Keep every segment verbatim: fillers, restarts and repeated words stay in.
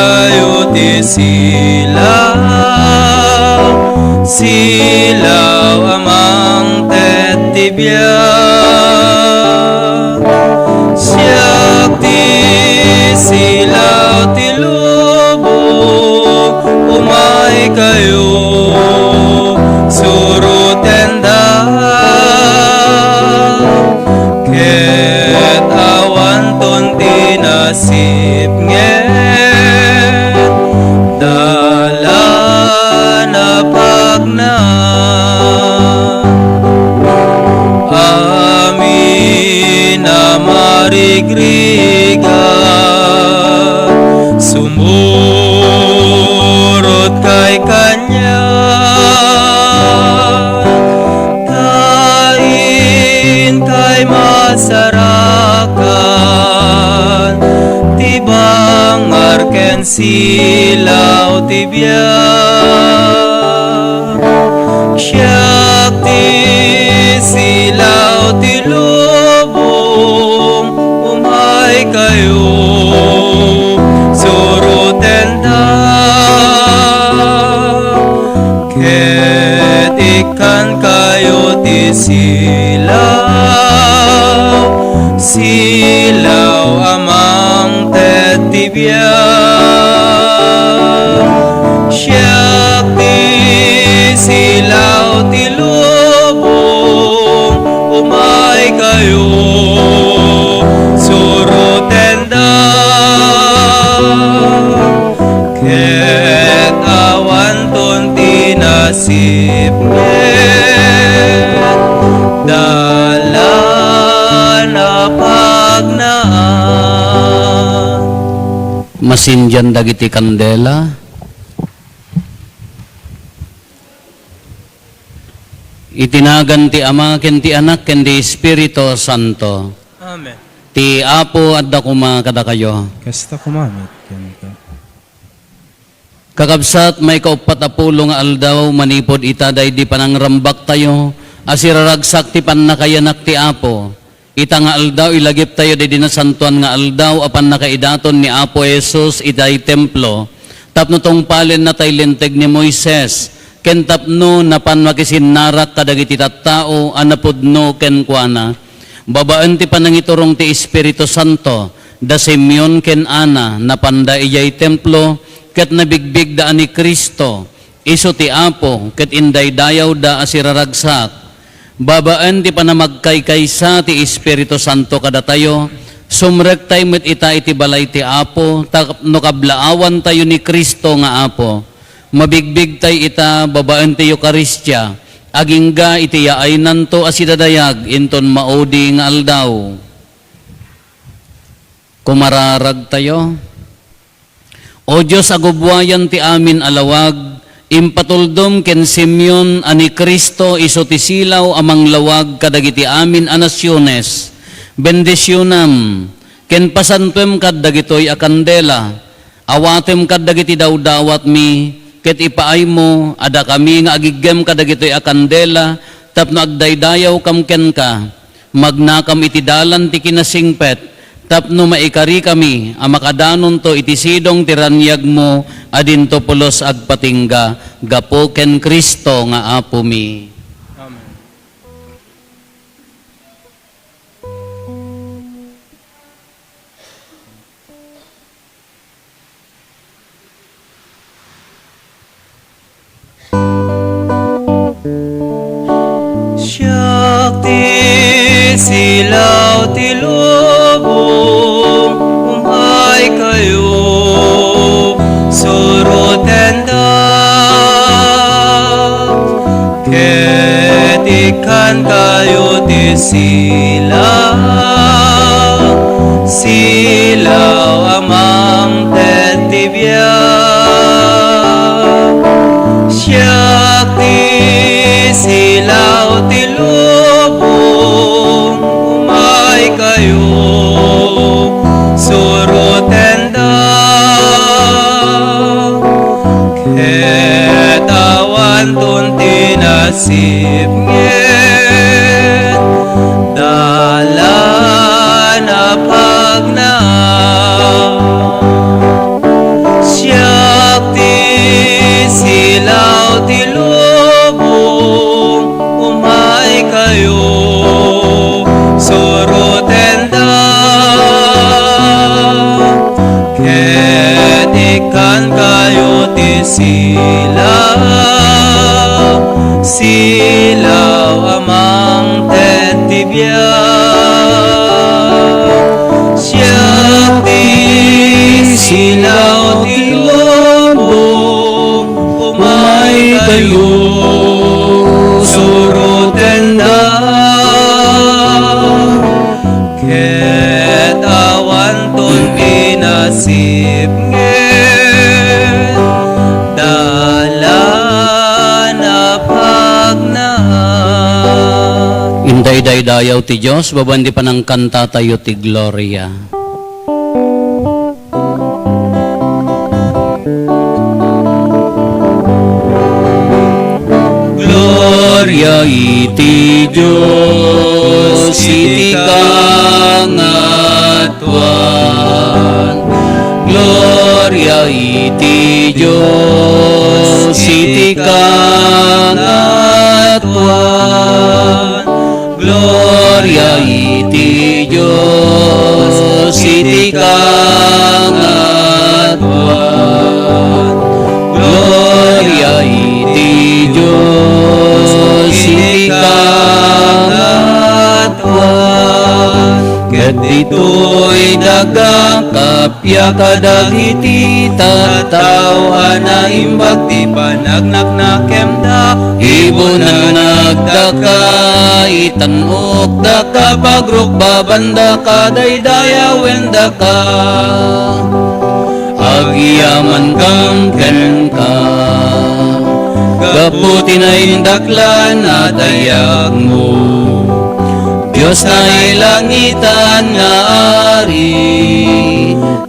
kayo ti silaw, silaw a mangted ti biag. Siak ti silaw ti lubong, umay kayo, surotenda. Ket awanton ti nasipnget, dalan a pagna. Amin a marigrigat, sumurot kay kaniak. Ta inkay masarakan ti bangar ken silaw ti biag. Siak ti silaw ti lubong, umay kayo, surotenda. Ket ikkan kayo ti silaw, silaw a mangted ti biag. Siak ti silaw ti lubong, umay kayo, surotenda. Ket awanton ti nasipnget, dalan a pagnaan. Masindian dagiti kandela. Iti nagan ti Ama, ken ti Anak, ken ti Espiritu Santo. Amen. Ti Apo adda koma kadakayo. Kasta koma met kenka. Kakabsat, maikauppat a pulo nga aldaw manipud ita daydi panangrambaktayo a siraragsak ti pannakayanak ti Apo. Ita nga aldaw, ilagiptayo daydi nasantoan nga aldaw a pannakaidaton ni Apo Jesus idiay templo tapno tungpalenna tay Linteg ni Moises ken tapno napan makisinnarak kadagiti tattao a napudno kenkuana. Babaen ti panangiturong ti Espiritu Santo, da Simeon ken Ana, napanda idiay templo ket nabigbigda a ni Cristo isu ti Apo ket indaydayawda a siraragsak. Babaen ti panamagkaykaysa ti Espiritu Santo kadatayo, sumrektay met ita iti balay ti Apo tapno kablaawantayo ni Cristo nga Apo. Mabigbigtay ita babaen ti Eukaristia, agingga iti yaynanto a sidadayag inton maudi nga aldaw. Kumararagtayo. O Dios a gubbuayan ti amin a lawag, impatuldom ken Simeon a ni Cristo isu ti silaw a manglawag kadagiti amin a nasiones. Bendisionam ken pasantuem kad dagitoy a kandela. Awatem kad dagiti dawdawatmi, ket ipaaymo a dakami nga agiggem kadagitoy a kandela tapno agdaydayawkam kenka. Magnakam iti dalan ti kinasingpet tapno maikarikami a makadanonto iti sidong ti raniagmo a dinto pulos agpatingga gapu ken Cristo nga Apomi. Amen. Siak ti silaw ti lubong, umay kayo, surotenda. Ket ikkan kayo ti silaw, silaw a mangted ti biag. Siak ti silaw ti lubong, umay kayo, surotenda. Ket awanton ti nasipnget, dalan a pagnaan. Kankayo ti silaw, silaw a mangted ti biag. Siak ti silaw ti lubong, umaykayo, surotendak. Ket awanton kinasipnget, dalan a pagnaat. Inday daydayaw ti Dios babaen ti panangkantatayo ti Gloria. Gloria iti Dios iti kangatuan. Gloria iti Dios iti kangatuan. Gloria iti Dios iti kangatuan. Gloria iti Dios iti kangatuan. Ket ditoy daga, appiak kadagiti tattao a naimbag ti panagnaknakemda. Ibunennakdaka, itan-okdaka, pagrukbabandaka, daydayawendaka. Agyamankam kenka gapu ti naindaklan a dayagmo, Dios nailangitan nga Ari.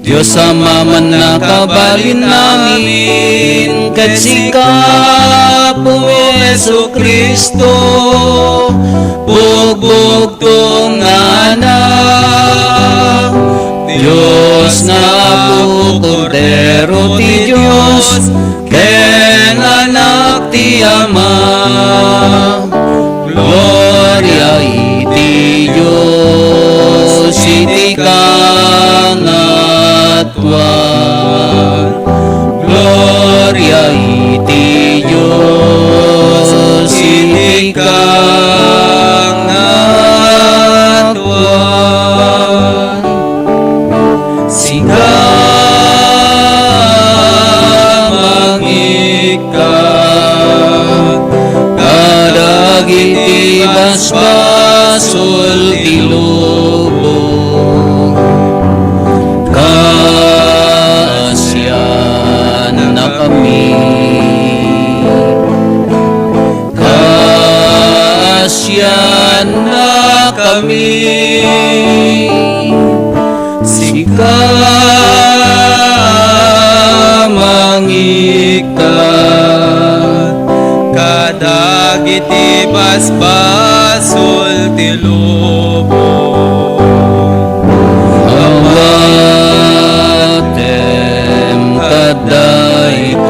Dios a mamannakabalin amin, ket sika, Apo Jesu-Cristo, bugbugto nga Anak, Dios nga Apo, Kordero ti Dios, ken Anak ti Ama. Gloria iti Dios iti kangatuan. Gloria iti Dios iti kangatuan. Sika mangikkat kadagiti basbasol ti lubong. Kaasiannakami. Kaasiannakami. Sika mangikkat kadagiti basbasol ti lubong. Awatem kadaytoy.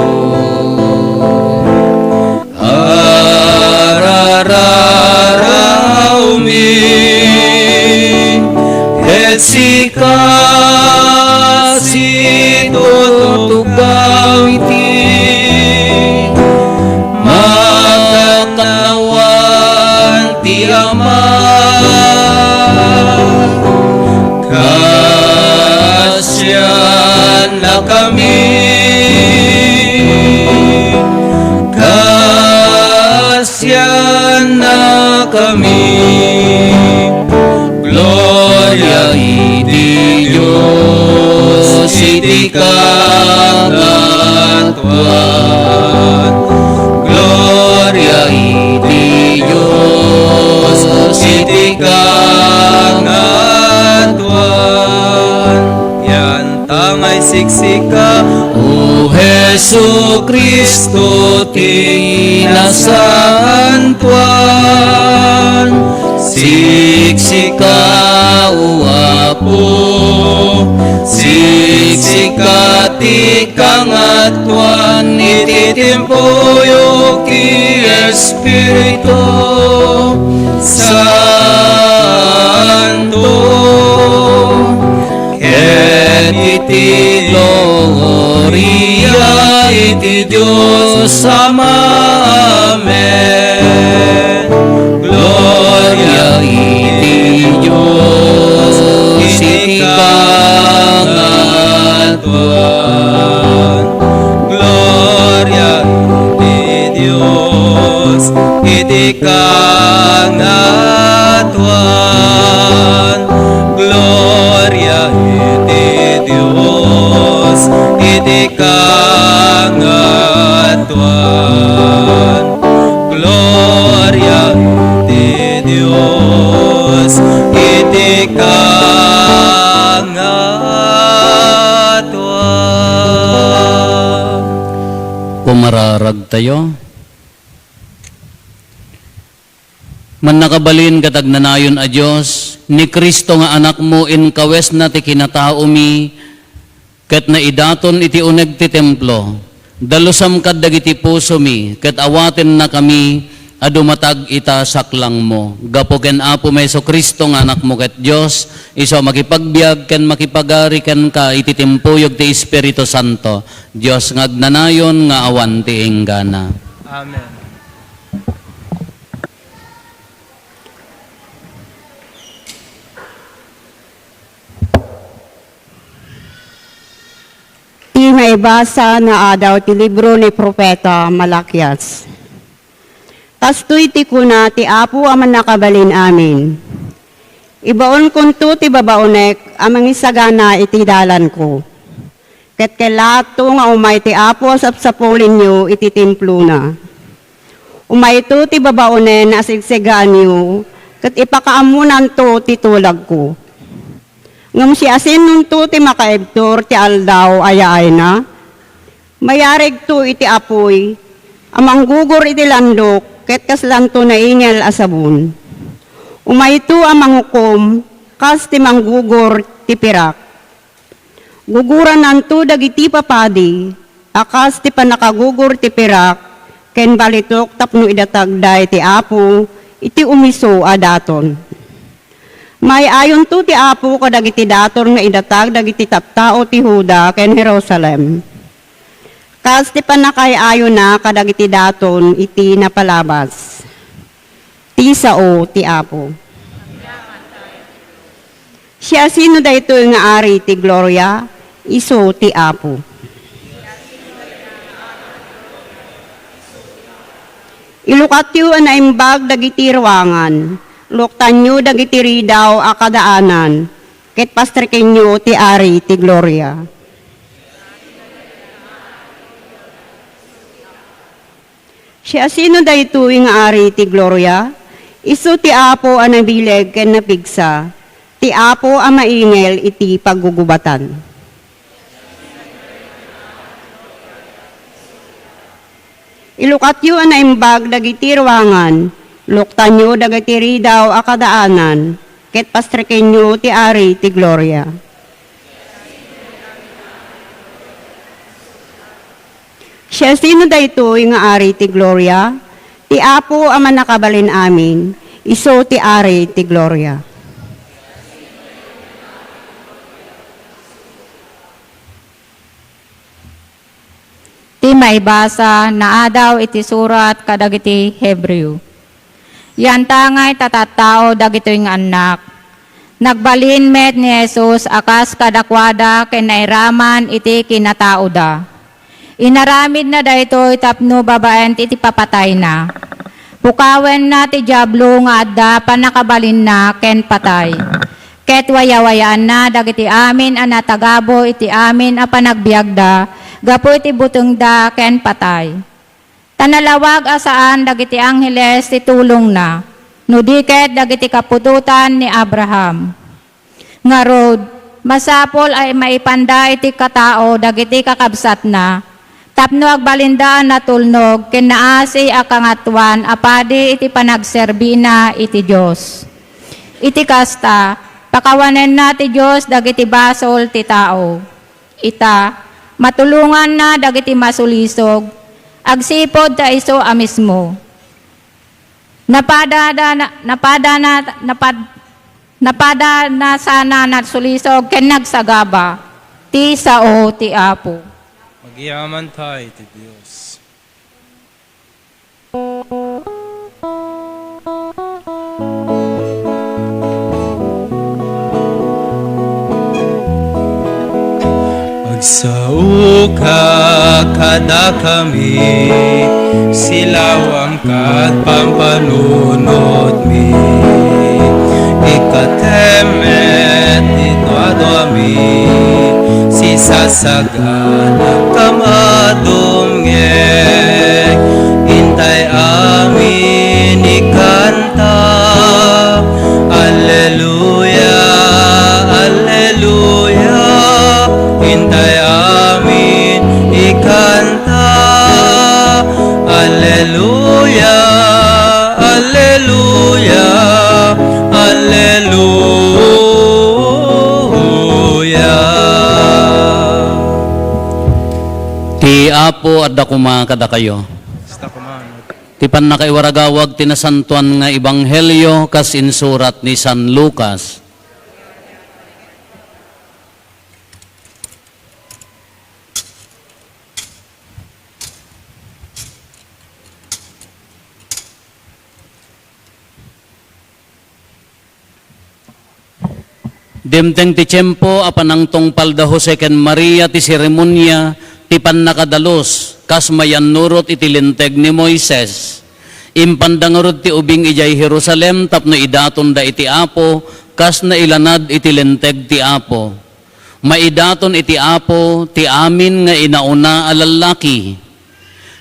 Arararawmi, ket sika situtugam iti makannawan ti Ama. Kaasiannakami. Kaasiannakami. Gloria iti Dios iti kangatuan. Gloria iti Dios iti kangatuan. Yan. Tangay siksika, O Jesu-Cristo ti nasantoan. Siksika, O Apo, siksika ti kangatuan iti tiempoyo ti Espiritu Santo. Ket iti gloria Ti Dios Ama. Amen. Gloria iti Dios iti kangatuan. Gloria iti Dios iti kangatuan. Gloria iti Dios iti kangatuan. Gloria iti Dios iti kangatuan. Kumararagtayo. Mannakabalin ket agnanayon a Dios, ni Cristo nga Anakmo inkawesna ti kinataomi, ket naidaton iti uneg ti templo. Dalusam kad dagiti pusomi, ket awatennakami a dumatag ita saklangmo. Gapu ken Apomi Jesu-Cristo nga Anakmo ket Dios, isu a makipagbiag ken makipagari kenka iti timpuyog ti Espiritu Santo, Dios nga agnanayon nga awan ti inggana. Amen. Ti maibasa nga adaw ti libro ni Profeta Malakias. Kastoy ti kuna ti Apo a Mannakabalin-amin, "Ibaonkonto ti babaonek a mangisagana iti dalanko." Ket kellaatto nga umay ti Apo a sapsapulenyo iti templona. Umayto ti babaonen a sigsigaanyo, ket ipakaammonanto ti tulagko. Ngem siasinoto ti makaibtur ti aldaw a yaayna? Mayarigto iti apuy a manggugor iti landok ket kaslanto naingel a sabon. Umayto a mangukom kas ti manggugor ti pirak. Gugurananto dagiti papadi a kas ti pannakagugor ti pirak ken balitok tapno idatagda iti Apo iti umiso a daton. Maay-ayonto ti Apo kadagiti daton nga idatag dagiti tattao ti Juda ken Jerusalem, kas ti pannakaay-ayona kadagiti daton iti napalabas. Ti sao ti Apo. Siasino daytoy nga Ari ti Gloria? Isu ti Apo. Ilukatyo a naimbag dagiti ruangan, luktanyo dagiti ridaw a kadaanan, ket pastrekenyo ti Ari ti Gloria. Siasino daytoy nga Ari ti Gloria? Isu ti Apo a nabileg ken napigsa, ti Apo a maingel iti paggugubatan. Ilukatyo a naimbag dagiti ruangan, luktanyo dagiti ridaw a kadaanan, ket pastrekenyo ti Ari ti Gloria. Siasino daytoy nga Ari ti Gloria? Ti Apo a Mannakabalin-amin, isu ti Ari ti Gloria. Ti maibasa naadaw iti surat kadagiti Hebreo. Yantangay ta tattao dagitoy nga annak. Nagbalin met ni Jesus a kas kadakuada ken nairaman iti kinataoda. Inaramidna daytoy tapno babaen iti papatayna, pukawenna ti Diablo nga adda pannakabalinna ken patay. Ket wayawayaanna dagiti amin a natagabo iti amin a panagbiagda gapu iti butengda ken patay. Ta nalawag a saan dagiti angheles ti tulongna, no di ket dagiti kaputotan ni Abraham. Ngarud, masapul a maipanda iti katao dagiti kakabsatna, tapno agbalinda a natulnog ken naasi a kangatoan a padi iti panagserbina iti Dios. Iti kasta, pakawanenna ti Dios dagiti basol ti tao. Ita, matulonganna dagiti masulisog, agsipud ta isu a mismo. Napadada-, napadana-, napad-, napadanasanna nasulisog ken nagsagaba ti sao ti Apo. Agyamanen tayo iti Dios. Agsaoka kadakami, silawam kat pampanunotmi. Ikkatem met ti duaduami, sisasaganak a madumngeg. Intay amin ikanta, Alleluia, Alleluia. Intay amin ikanta, Alleluia, Alleluia, Alleluia. Ti Apo adda koma kadakayo. Kasta koma met. Ti pannakaiwaragawag ti Nasantoan nga Ebanghelio kas insurat ni San Lucas. Dimteng ti tiempo a panangtungpal da Jose ken Maria ti seremonia ti pannakadalus kas mayannurot iti Linteg ni Moises. Impanda ngarud ti ubing idiay Jerusalem tapno idatonda iti Apo kas nailanad iti Linteg ti Apo. Maidaton iti Apo ti amin nga inauna a lallaki.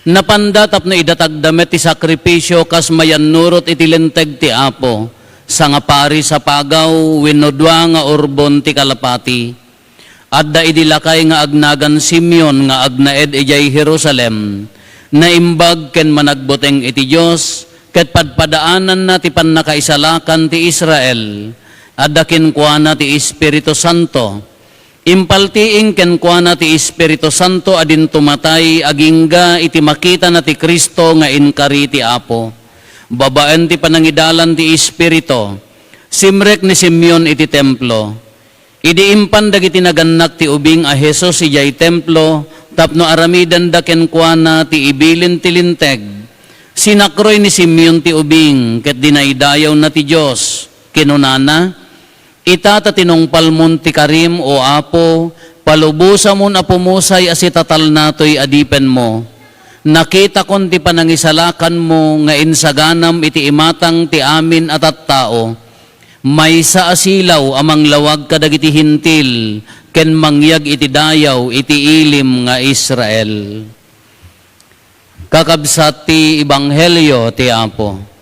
Napanda tapno idatagda met ti sakrifisio kas mayannurot iti Linteg ti Apo, sangapari sapagaw wenno dua nga urbon ti kalapati. Adda idi lakay nga agnagan Simeon nga agnaed idiay Jerusalem. Naimbag ken managbuteng iti Dios, ket padpadaananna ti pannakaisalakan ti Israel. Adda kenkuana ti Espiritu Santo. Impaltiing kenkuana ti Espiritu Santo a dinto matay agingga iti makitana ti Cristo nga inkari ti Apo. Babaen ti panangidalan ti Espiritu, simrek ni Simeon iti templo. Idi impan dagiti nagannak ti ubing a Jesus idiay templo tapno aramidenda kenkuana ti ibilin ti Linteg, sinakroy ni Simeon ti ubing ket dinaydayawna ti Dios. Kinunana, Ita ta tinungpalmon ti karim, O Apo, palubosamon a pumusay a sitatalna toy adipenmo. Nakitakon ti panangisalakanmo nga insaganam iti imatang ti amin a tattao, maysa a silaw a manglawag kadagiti Hentil ken mangyag iti dayaw iti ilim nga Israel. Kakabsat ti Ebanghelio ti Apo.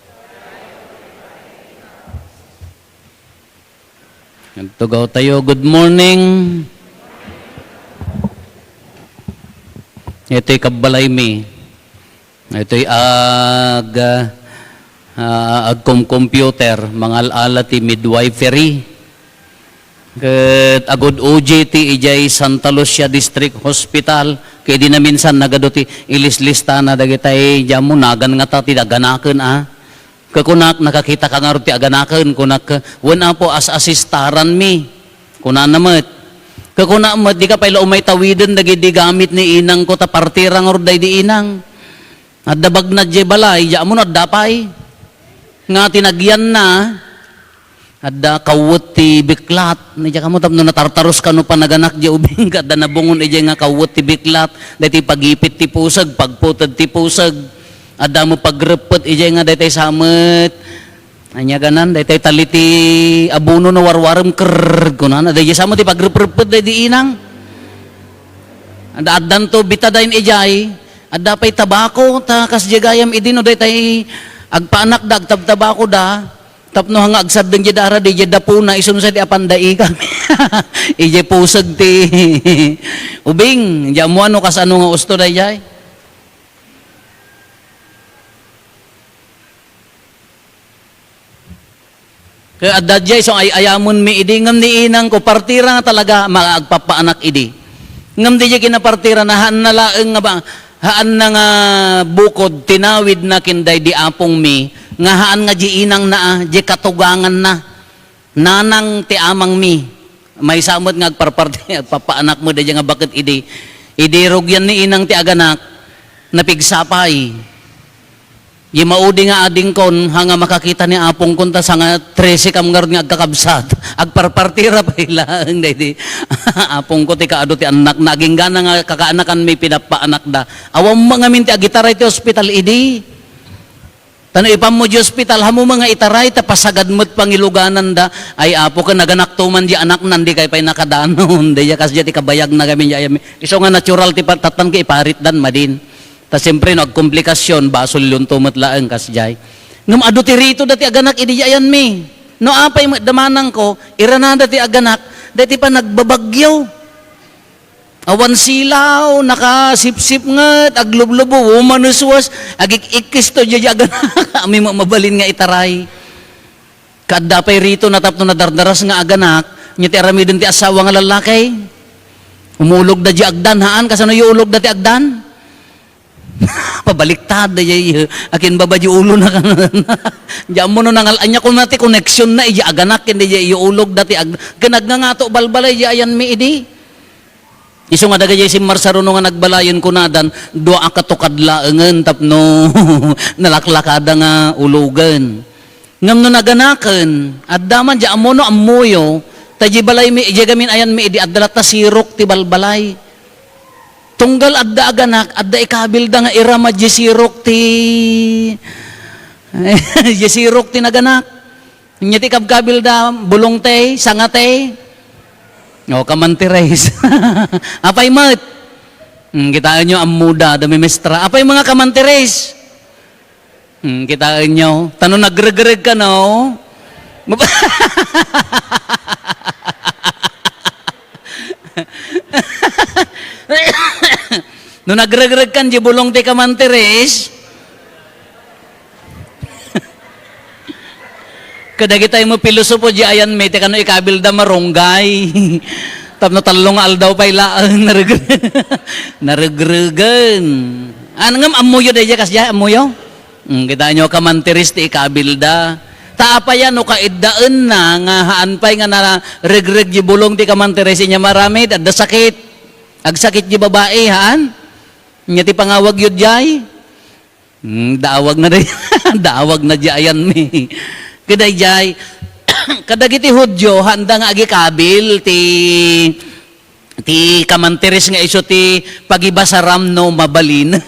Agtugaw tayo. Good morning. Itoy kabbalaymi. Itoy ag, ah, agkom-computer, mangal-ala ti midwifery. Ket agud O J T idiay Santa Lucia District Hospital. Ket idi naminsan nagadu ti ilislistana dagitay, diammo nagan ngata ti aganaken, a. Ket kunak, "Nakakitaka ngarud ti aganaken?" Kunak, "Wen, Apo, as-assistaranmi." Kunana met. Ket kunak met, "Dika pay la umay tawiden dagidi gamit ni inangko ta partira ngarud daydi inang. Adda bagna diay balay, diammo no adda pay." Nga tinagyanna, adda kawwet ti biklat. Ni diak ammo tapno natartarus kano panaganak diay ubing, adda nabungon idiay nga kawwet ti biklat. Daytoy pagipit ti puseg, pagputed ti puseg. Adda met pagreppet idiay nga daytoy sa met. Ania ganan, daytoy tali ti abono no warwarem, krrrr, kunana. Daydiay sa met ti pagrepreppet daydi inang. Adda, addanto betadine idiay. Adda pay tabako, ta kasdiay gayam idi no daytay agpaanakda, agtabtabakoda. Tapno nga agsaddeng diay dara, diay dapona, isu no sa di apanda ikam. Idiay puseg ti ubing, diammo no kasano nga usto daydiay. Ket adda diay isu nga ay-ayamenmi idi, ngem ni inangko, partira nga talaga, ma-, agpapaanak idi. Ngem diay kinapartirana, haanna laeng nga ba, haanna nga bukod, tinawidna ken daydi apongmi, nga haan nga diay inangna, a, diay katuganganna. Nanang ti amangmi. Maysa met nga agparparti, agpapaanak met daydiay nga baket idi. Idi rugyan ni inang ti aganak, napigsa pay. Di maudi nga adingkon, ha nga makakita ni apongkon ta sanga trese kam ngarud nga agkakabsat. Agparpartira pay laeng daydi. Apongko ti kaadu ti annakna. Aginggana nga kakaanakanmi pinappaanakda. Awan ngamin ti agitaray ti ospital idi. Ta no ipanmo di ospital, haanmo nga itaray, ta pasagad met pangilugananda. Ay, Apo, ken naganakto man di anakna, dikay pay nakadanon. Daydiay kasdiay ti kabayagna ngamin di ayanmi. Isu nga natural ti pa-, tattan ket iparitdan madin. Ta siempre, no agkomplikasyon, basolyon to met laeng kasdiay. Ngem adu ti ritoda ti aganak idi di ayanmi. No apay met damanangko, iranada ti aganak, daytoy panagbabagyo. Awan silaw, nakasipsipnget, aglublubo, umanuswas, agik-ikkis to diay aganak. Amin met mabalin nga itaray. Kaadda pay rito na tapno nadardaras nga aganak, nya ti aramiden ti asawa nga lallaki. Umulogda diay agdan, haan? Kasano iulogda ti agdan? Pabaliktad, diay, akinbaba diay ulona. Diay ammo no nangal-, ania koma ti koneksionna, diay aganak, ken diay iulogda ti ag-, ken agngangato balbalay diay ayanmi idi. Isu nga dagiti simmarsaruno nga nagbalayen kunadan, dua a katukad laengen tapno nalaklakada nga ulogen. Ngem no naganaken, adda man diay ammo no ammoyo, ta diay balaymi, diay gamin ayanmi idi adda latta sirok ti balbalay. Tunggal adda aganak, adda ikabilda nga irama diay sirok ti, diay sirok ti naganak. Nya ti kabkabilda, bulong ti, sanga ti. O, kamantiris. Apay met? Hmm, kitaenyo, ammoda, damimestra. Apay nga kamantiris? Hmm, kitaenyo. Ta no nagregreg ka, no? No nagregreg kan diay bulong ti kamantiris, kadagitay met pilosopo diay ayanmi, ti kano ikabilda marunggay. Tapno tallo nga aldaw pay laeng nareg-, naregregen. Haan ngem ammoyo daydiay kasdiay, ammoyo? Hmm, kitaenyo, kamantiris ti ikabilda. Ta apay a no kaiddaenna nga haan pay nga naregreg diay bulong ti kamantiris, ania maaramid? Adda sakit. Agsakit diay babai, haan? Ania ti pangawagyo diay? Hmm, daawagna diay, daawagna diay ayanmi. Kadaydiay, kadagiti Judio, haanda nga agikabil ti, ti kamantiris nga isu ti pagibasaram no mabalinen.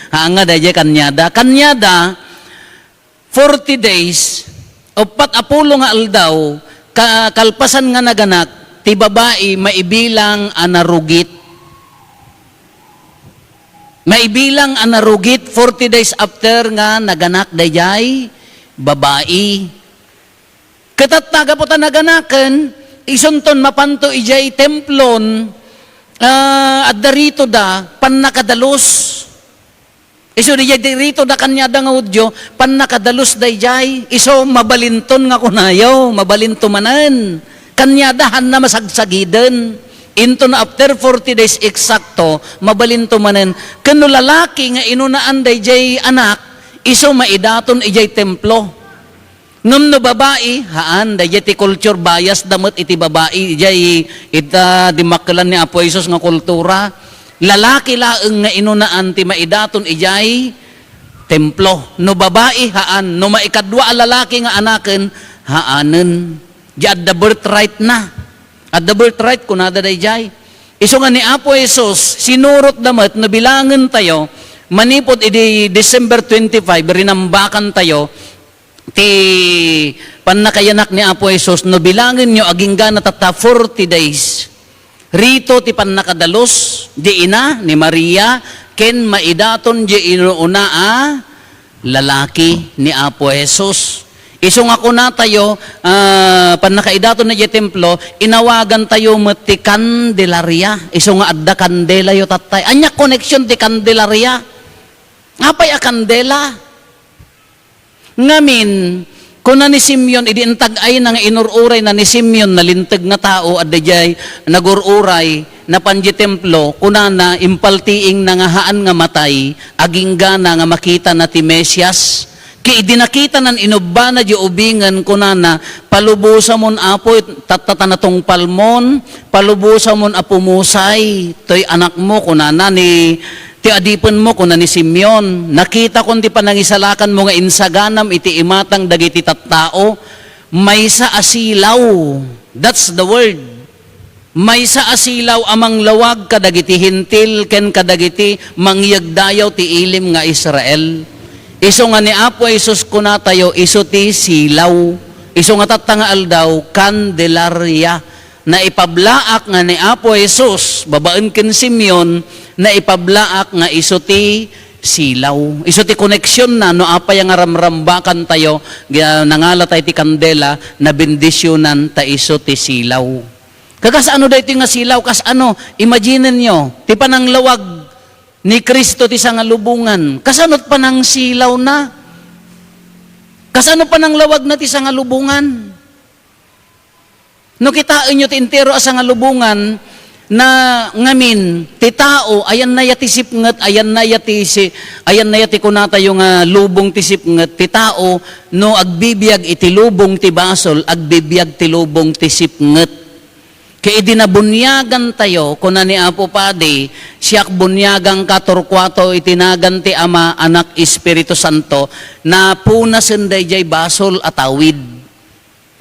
Haan nga daydiay kaniada. Kaniada, forty days, uppat a pulo nga aldaw, ka-, kalpasan nga naganak, ti babai maibilang a narugit. Maibilang a narugit forty days after nga naganak daydiay babai. Ket ta gapu ta naganaken, isunton mapanto idiay templon, ah, adda ritoda pannakadalus. Isu diay ritoda kaniada nga Judio, pannakadalus daydiay. Isu mabalinton nga kunayo, mabalinto manen. Kaniada haanna masagsagiden. Inton after forty days eksakto, mabalinto manen. Ken no lalaki nga inunaan daydiay anak, isu maidaton idiay templo. Ngem no babai, haan, daydiay ti culture bias da met iti babai, idiay ita dimmakkelan ni Apo Jesus nga kultura. Lalaki laeng nga inunaan ti maidaton idiay templo. No babai, haan. No maikadua a lalaki nga anaken, haanen. Di adda birthright na. Adda birthright, kunada daydiay. Isu nga ni Apo Jesus, sinurot da met no bilangen tayo, manipud idi December twenty-five, rinambakan tayo, ti pannakayanak ni Apo Jesus, no bilangenyo, aginggana tatta forty days. Rito ti pannakadalus, di ina ni Maria, ken maidaton di inuuna a lalaki ni Apo Jesus. Isu nga kunatayo, ah, pannakaidaton na di templo, inawagan tayo met ti Candelaria. Isu nga adda kandelayo tattay. Ania koneksyon ti Candelaria? Apay a kandela? Ngamin, kuna ni Simeon, idi intag-ayna nga inur-urayna ni Simeon, nalinteg nga tao, adda diay nagur-uray, napan di templo, kunana, impaltiingna nga haan nga matay, aginggana nga makitana ti Mesias, Ket idi nakitanan inubbana diay ubingen, kunana, "Palubosamon, Apo, tatta ta natungpalmon, palubosamon a pumusay toy anakmo," kunana ni, "ti adipenmo," kuna ni Simeon. "Nakitakon ti panangisalakanmo nga insaganam iti imatang dagiti tattao. Maysa a silaw." That's the word. Maysa a silaw a manglawag kadagiti Hentil ken kadagiti mangyegdayaw ti ilim nga Israel. Isu nga ni Apo Jesus kunatayo, isu ti silaw. Isu nga tatta nga aldaw, Candelaria. Naipablaak nga ni Apo Jesus, babaen ken Simeon, naipablaak nga isu ti silaw. Isu ti koneksionna no apay nga ramrambakan tayo, nga nangala tayo ti kandela, nabendisionan ta isu ti silaw. Kakas ano daytoy nga silaw? Kas ano? Imagine nyo, ti pananglawag ni Cristo ti sangalubongan. Kasano panangsilawna? Kasano pananglawagna ti sangalubongan? No kitaenyo ti entero a sangalubongan na ngamin, ti tao, ayanna ya ti sipnget, ayanna ya ti si-, ayanna ya ti kunatayo nga lubong ti sipnget, ti tao, no agbibiag iti lubong ti basol, agbibiag ti lubong ti sipnget. Ket idi nabuniagan tayo, kuna ni Apo Padi, "Siak buniaganka, Torcuato, iti nagan ti Ama, Anak, Espiritu Santo," napunasen daydiay basol a tawid.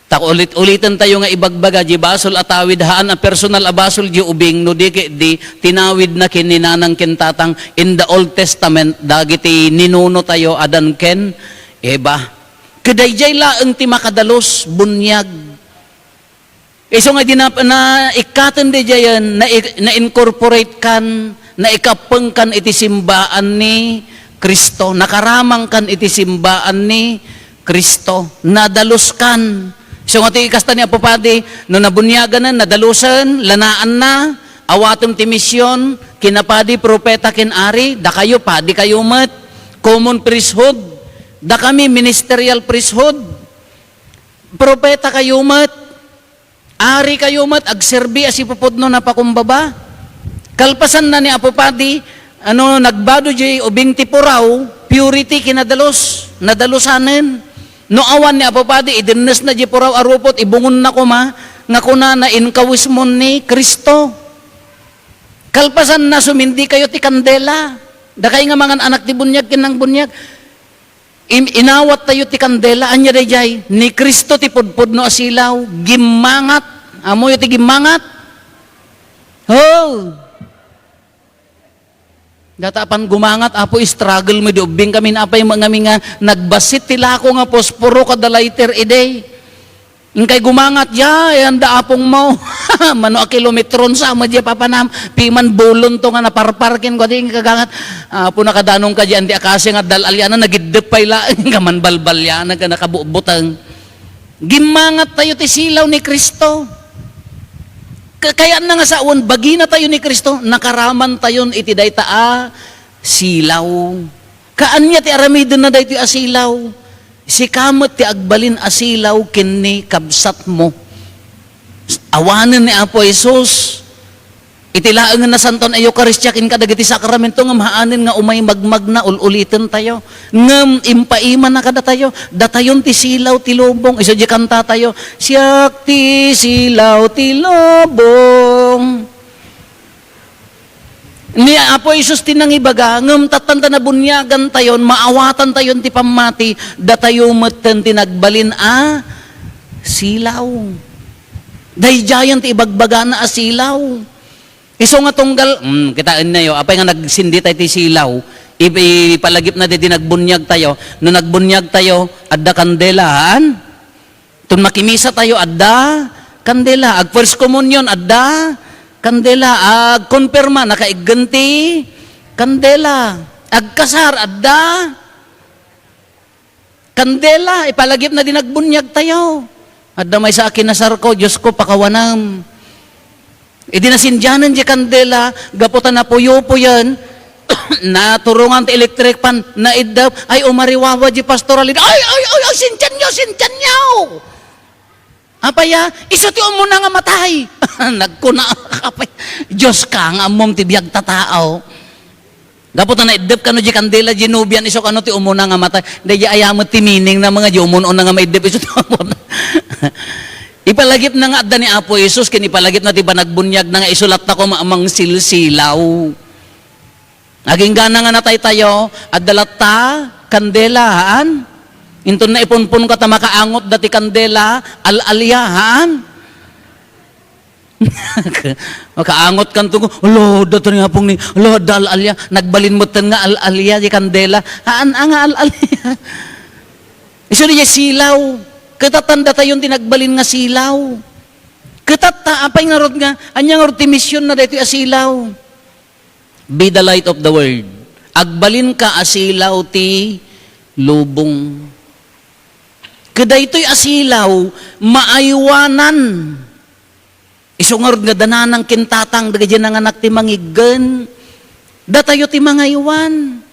Ta ulit-uliten tayo nga ibagbaga, di basol a tawid, haan a personal a basol di ubing, no di ket di, tinawidna ken ni nanang ken tatang in the Old Testament, dagiti ninuno tayo, Adan ken Eva. Ket daydiay laeng ti makadalus, buniag. Isu nga di na, na ikkaten di jayen, na, na-incorporate kan, naikappeng kan iti simbaan ni Cristo, nakaramang kan iti simbaan ni Cristo, nadalus kan. Isu nga ti kasta ni Apo Padi, no nabuniaganen, nadalusen, lanaanna, awatem ti mision, kinapadi, propeta, ken ari, dakayo, padi kayo met, common priesthood, dakami, ministerial priesthood, propeta kayo met, ari kayo met, agserbi a sipupudno a pakumbaba. Kalpasanna ni Apo Padi, ano, nagbado di ubing ti puraw, purity, kinadalus, nadalusanen. No awan ni Apo Padi, idennesna di puraw a rupot, ibungonna koma, nga kunana, "Inkawismon ni Cristo." Kalpasanna, sumindi kayo ti kandela. Dakay nga mangan-anak ti buniag, ken nangbuniag. Im-, inawat tayo ti kandela. Ania daydiay? Ni Cristo ti pudpudno a silaw. Gimmangat. Amoyo ti gimmangat? Oh. Data apan gumangat, Apo, struggle mo, di ubbing kami, apay mo ngamin nga nagbassit ti lako nga posporo kada lighter idi. Inkay gumangat, ya, yan da apong mo. Mano a kilometron sa mo, di papanam, piman bulon to nga naparpar, ken kadi kagangat. Apo, nakadanong ka diyan, di akasi nga dal-, alyana, nagiddep pay laeng, kaman balbalya, nagka-, nakabutbuteng. Gimmangat tayo ti silaw ni Cristo. Ka-, kayatna nga sawen, bagina tayo ni Cristo, nakaraman tayon iti dayta a silaw. Kaanya ti aramidenna daytoy a silaw. Sika met ti agbalin a silaw ken ni kabsatmo. Awanen ni Apo Jesus. Iti laengen a Santo a Eukaristia ken kadagiti sakramento ngem haanen nga umay magmagna, ul-uliten tayo. Ngem impaimanna kadatayo, datayon ti silaw ti lubong. Isu di kanta tayo, "Siak ti silaw ti lubong." Ni Apo Jesus ti nangibaga, ngem tattanta nabuniagan tayon, maawatan tayon ti pammati, datayo metten ti nagbalin a silaw. Daydiayen ti ibagbagana a silaw. Isu nga tunggal, mm, kitaennayo, apay nga nagsindi tayo ti silaw, ip-, ipalagipna daydi nagbuniag tayo. No nagbuniag tayo, adda kandela, haan? Ton makimisa tayo, adda kandela. Ag First Communion, adda kandela. Ag konfirma, nakaiggen ti kandela. Agkasar, adda kandela, ipalagipna di nagbuniag tayo. Adda maysa a kinasarko, Diosko, pakawanam. Idi nasindianen di kandela, gapu ta napuyupuyen, naturongan ti electric fan, naiddep, ay, umariwawa di pastoral leader, "Ay, ay, ay, ay, sindianyo, sindianyo!" Apay a, isu ti umuna nga matay. Nagkuna, apay, Dioska, nga ammom ti biag ta tao. Gapu ta naiddep kano di kandela, di nobian, isu kano ti umuna nga matay. Daydi aya met ti meaning na mga di umun-una nga maiddep isu ti umuna. Ipalagipna nga adda ni Apo Jesus, ken ipalagipna ti panagbuniagna nga isu latta koma a mangsilsilaw. Aginggana nga natay tayo, adda latta kandela, haan? Inton naipunpon ka ta makaangot dati kandela, al-alia, haan? Makaangot kanto, "Ala, adda ta ni Apong ni, ala, adda al-alia." Nagbalin metten nga al-alia di kandela. Haan, a nga al-alia. Isu di silaw. Kitatta datayon ti nagbalin nga silaw. Kitatta, apay ngarud nga, ania ngarud ti missionna daytoy a silaw? Be the light of the world. Agbalinka a silaw ti lubong. Kadaytoy a silaw, maaywanan. Isu ngarud nga dananang kintatang, dagiti nanganak ti mangiggen. Datayo ti mangaywan.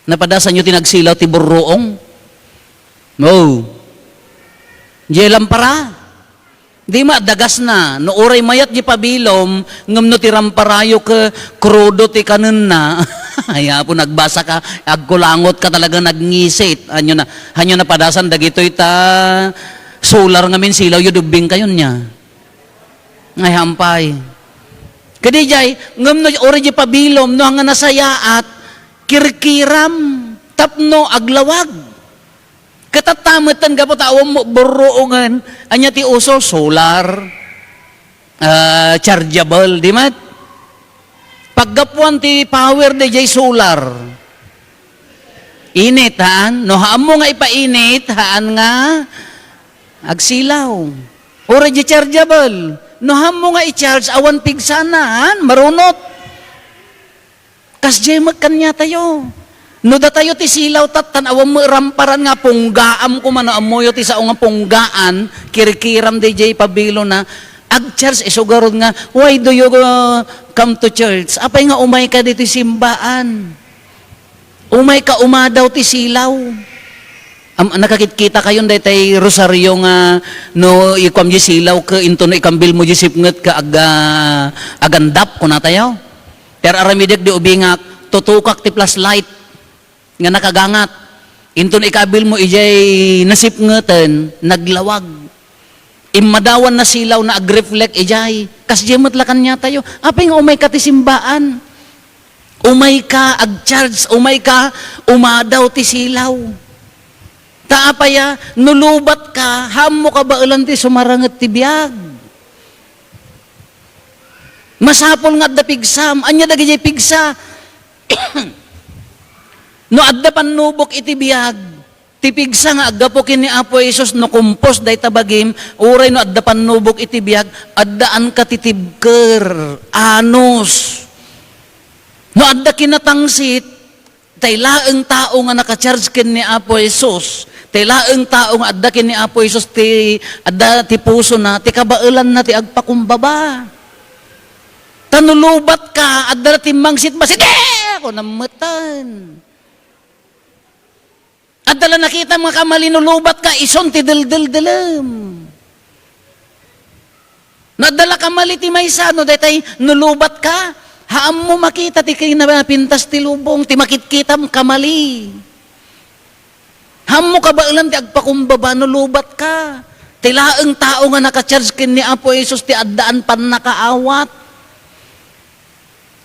Napadasanyo ti nagsilaw ti burruong? No. Diay lampara? Di ma, dagasna. No uray mayat di pabilom, ngem no ti ramparayo ke krudo ti kanenna. Ay, Apo, nagbasa ka, agkulangot ka talaga, nagngisit. Hanyo na, hanyo napadasan dagitoy ta solar ngamin, silawyo, dubbing kayon niya. Ay, hampay. Kadi jay, ngem no uray di pabilom, no nga nasayaat, kirkiram, tapno aglawag. Kitatta metten gapu ta awan mo burruongen, ania ti uso? Solar, ah, chargeable, di met? Paggapuan ti power dayjay solar. Init, haan? No haanmo nga ipainit, haan nga agsilaw. Uray di chargeable. No haanmo nga i-charge, awan pigsana, haan? Marunot. Kasdiay met kaniatayo. No datayo ti silaw, tattan awan met ramparan nga punggaam koma, no ammoyo ti sao nga punggaan, kirkiram dayjay pabilona, agcharge isu garud nga, "Why do you, uh, come to church? Apay nga umayka ditoy simbaan? Umayka umadaw ti silaw." Am-, nakakitkita kayon daytay rosario nga no ikuam di silaw ke, intono ikambilmo di sipnget ke aga-, agandap, kunatayo? Ti ar-aramidek di ubingak, tutukak ti flashlight nga nakagangat. Inton ikabilmo idiay nasipngeten, naglawag. Immadawan na silaw na agreflect idiay. Kasdiay met la kaniatayo. Apay nga umayka ti simbaan? Umayka agcharge, umayka umadaw ti silaw. Ta apay a, no lubatka, haanmo kabaelan ti sumaranget ti biag. Masapul nga adda pigsam. Ania dagiti pigsa? No adda pannubok iti biag, ti pigsa nga aggapu ken ni Apo Jesus, no kumpos dayta bagim, uray no adda pannubok iti biag, addaanka ti tibker, anus. No adda kinatangsit, tay laeng tao nga naka-charge ken ni Apo Jesus, tay laeng tao nga adda ken ni Apo Jesus ti adda ti pusona, ti kabaelanna ti agpakumbaba. Ta no lubatka, adda la timmangsit, "Bassit!" Ako nammetan. Adda la nakitam nga kamali no lubatka, isun ti deldeldelem. No adda la kamali ti maysa, no daytay no lubatka, haanmo makita ti kinapintas ti lubong, ti makitkitam kamali. Haanmo kabaelan ti agpakumbaba no lubatka. Ti laeng tao nga naka-charge ken ni Apo Jesus ti addaan pannakaawat.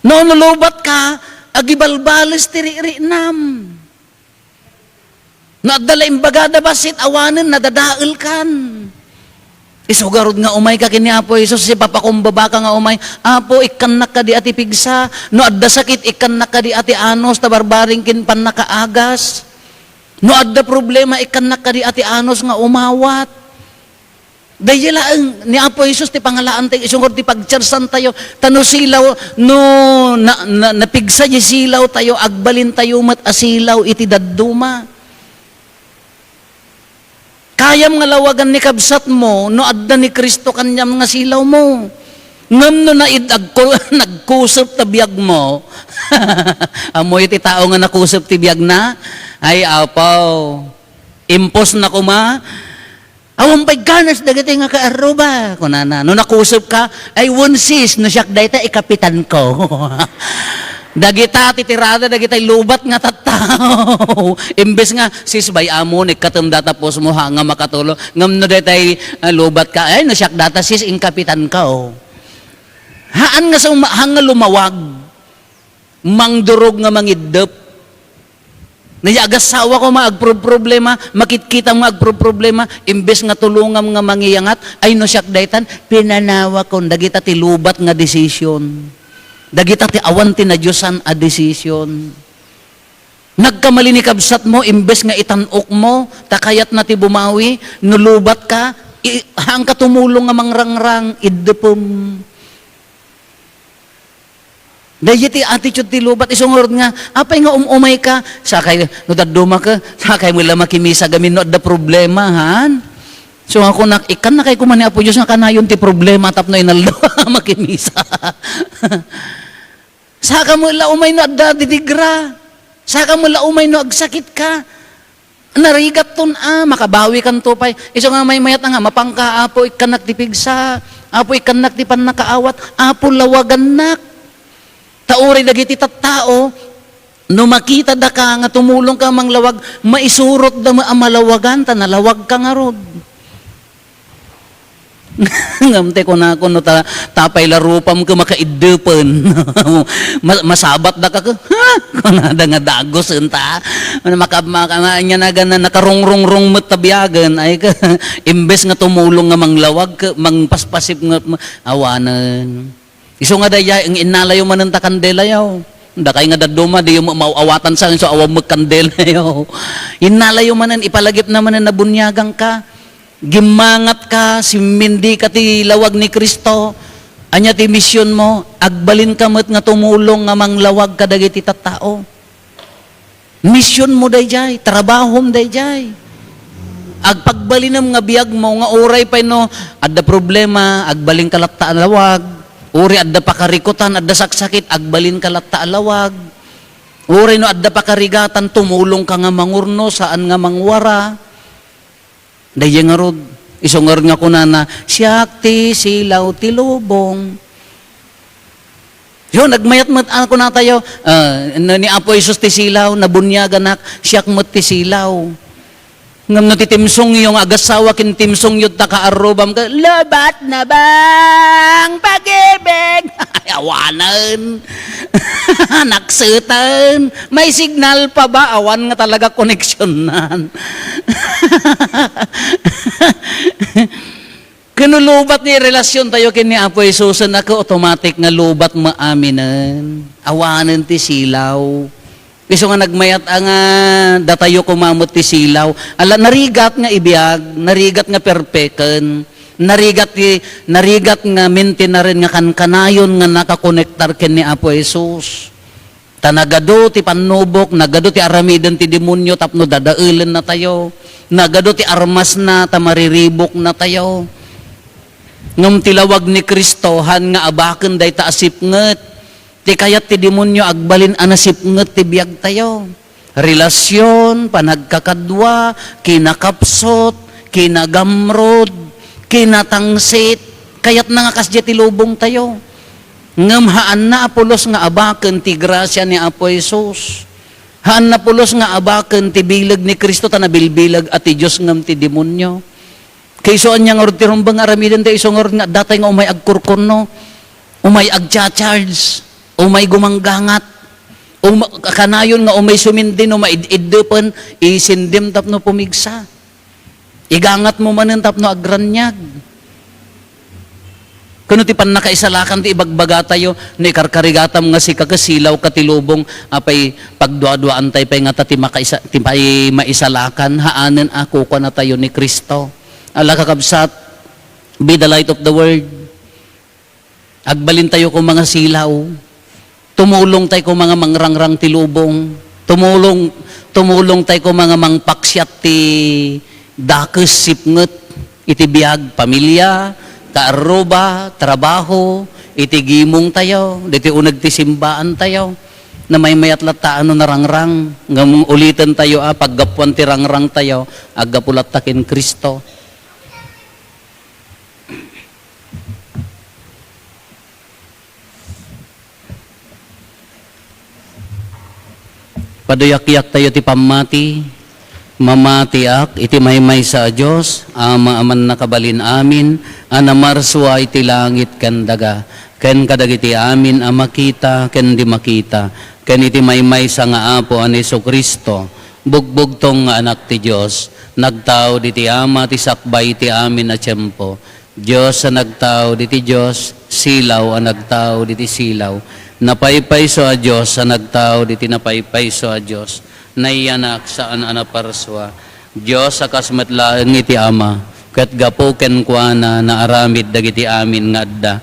No, no lubatka, agibalbales ti ririnam. No adda la imbagada bassit, awanen, nadadaelkan. Isu garud nga umayka ken ni Apo Jesus, ipapakumbabaka nga umay, "Apo, ikkannak kadi a ti pigsa. No adda sakit, ikkannak kadi a ti anus, ta barbareng ken pannakaagas. No adda problema, ikkannak kadi a ti anus nga umawat." Daydi laeng ni Apo Jesus ti pangalaantayo, isu ngarud ti pagchargeantayo. Ta no silaw, no na, na, napigsa di silawtayo, agbalintayo met a silaw iti dadduma. Kayam nga lawagan ni kabsatmo no adda ni Cristo kaniam nga silawmo. Ngem no naid-, agku-, nagkusep ta biagmo, ammoyo ti tao nga nakusep ti biagna? Ay, apaw. Impos na koma, "Awan pay ganas dagiti nga kaarruba," kunana. No nakusep ka, "Ay, wen sis, no siak dayta, ikapitan ko." Dagita ti tirada dagitay lubat nga tattao. Imbes nga, "Sis, bay-am mo, ikkatem data puso mo, ha, nga makatulong." Ngem no daytay, ah, lubat ka, "Ay, no siak data, sis, inkapitan ka, oh." Haan nga sa uma-, haan nga lumawag. Mangdurog nga mangiddep. Naya agassawa ko nga agproproblema, makitkitam nga agproproblema, imbes nga tulongam nga mangiyangat, ay no siak daytan, pinanawakon, dagita ti lubat nga desisyon. Dagita ti awan ti nadiosan a desisyon. Nagkamali ni kabsat mo, imbes nga itan-ok mo, ta kayatna ti bumawi, no lubat ka, i-, haan ka tumulong nga mangrangrang, iddepem. Daydi ti attitude ti lubat, isu ngarud nga, apay nga um-umay ka, sakay, no dadduma ka, sakay mo la makimisa gamin no adda problema, han? So, nga kunak, ikkan na kay kuma ni Apo Dios nga kanayon ti problema tapno inaldaw makimisa. Saka mo la umay no adda didigra. Saka mo la umay no agsakit ka. Narigatton a, makabawikanto pay. Isu nga maymayat a nga, mapangka, Apo, ikkannak ti pigsa. Apo, ikkannak ti pannakaawat. Apo, lawagannak. Ta uray dagiti tattao, no makita daka nga tumulong ka manglawag, maisurot da a malawagan, ta nalawag ka ngarud. Ngem ti kunako, no ta-, tapay la rupam ket makaiddepen. Ma-, masabat daka ket, "Ha?" Kunada nga dagusen ta. Ano, maka-, maka-, ma-, anya na gana, nakarungrungrung met ta biagen. Ay ka, imbes nga tumulong nga manglawag, ket mangpaspasip nga ma-, awanen. Isu nga daydiay, ing-, innalayo manen ta kandelayo. Dakay nga dadduma, diyo ma-, maaw-awatan sa, so awan met kandelayo. Innalayo manen, ipalagipna manen a buniagan ka. Gimmangat ka, simmindi ka ti lawag ni Cristo. Ania ti mision mo? Agbalin ka met nga tumulong nga manglawag kadagiti tattao. Mision mo daydiay, trabahom daydiay. Agpagbalinem nga biag mo nga uray pay no adda problema, agbalin ka latta a lawag. Uray adda pakarikutan, adda saksakit, agbalin ka latta a lawag. Uray no adda pakarigatan, tumulong ka nga mangurno, saan nga mangwara. Daydiay ngarud, isu ngarud nga kunana, "Siak ti silaw ti lubong." Yo, nagmayat met a kunatayo, ah, no ni Apo Jesus ti silaw, nabuniaganak, siak met ti silaw. Ngem no ti timsongyo nga agassawa ken timsongyo ta kaarrubam ka, "Lobat na bang pag-ibig?" Ay, awanen. Nakseten. May signal pa ba? Awan nga talaga koneksionan. Ken no lubat ni relasyon tayo ken ni Apo Jesus, naka automatic nga lubat maaminen. Awanen ti silaw. Isu nga nagmayat a nga datayo koma met ti silaw. Ala, narigat nga ibiag, narigat nga perpeken, narigat ti, narigat nga mintinaren nga kankanayon nga nakakonektar ken ni Apo Jesus. Ta nagadu ti pannubok, nagadu ti aramiden ti demonio tapno dadaelennatayo. Nagadu ti armasna ta mariribuknatayo. Ngem ti lawag ni Cristo, han nga abaken dayta a sipnget. Ti kayat ti demonio, agbalin a nasipnget ti biagtayo. Relasyon, panagkakadua, kinakapsut, kinagamrud, kinatangsit, kayatna nga kasdiay ti lubongtayo. Ngem haanna a pulos nga abaken ti grasia ni Apo Jesus. Haanna pulos nga abaken ti bileg ni Cristo ta nabilbileg a ti Dios ngem ti demonio. Kay isu ania ngarud ti rumbeng nga aramiden tayo, isu ngarud nga addatay nga umay agkurkurno, umay agcha-charge, umay gumanggangat, um-, kanayon nga umay sumindin, umay id-iddepen, isindem tapno pumigsa. Igangat mo manen tapno agraniag. Kuno ti pannakaisalakan ti ibagbagatayo, no ikarkarigatam nga sika ket silaw ka ti lubong, apay pagduaduaantay pay ngata ti makaisa-, ti pay maisalakan, haanen a kukuanatayo ni Cristo. Ala, kakabsat, be the light of the world. Agbalintayo koma nga silaw. Tumulongtay koma nga mangrangrang ti lubong. Tumulong, tumulongtay koma nga mangpaksiat ti dakes, sipnget iti biag, pamilia, kaarruba, trabaho, iti gimongtayo, diti uneg ti simbaantayo. Namaymayat latta a no narangrang, ngem ulitentayo a paggapuan ti rangrangtayo, aggapu latta ken Cristo. Adu yakyaktayo ti pammati. Mamatiak iti maymaysa a Dios, Ama a mannakabalin amin, a namarsua iti langit ken daga, ken kadagiti amin a makita ken di makita, ken iti maymaysa nga Apo a ni Jesu-Cristo, bugbugtong nga Anak ti Dios, nagtaud iti Ama ti sakbay iti amin a tiempo, Dios a nagtaud iti Dios, silaw a nagtaud iti silaw, napaypayso a Dios a nagtaud iti napaypayso a Dios, nayanak saan a naparsua. Dios a kas met laeng iti Ama, ket gapu kenkuana naaramid dagiti amin nga adda.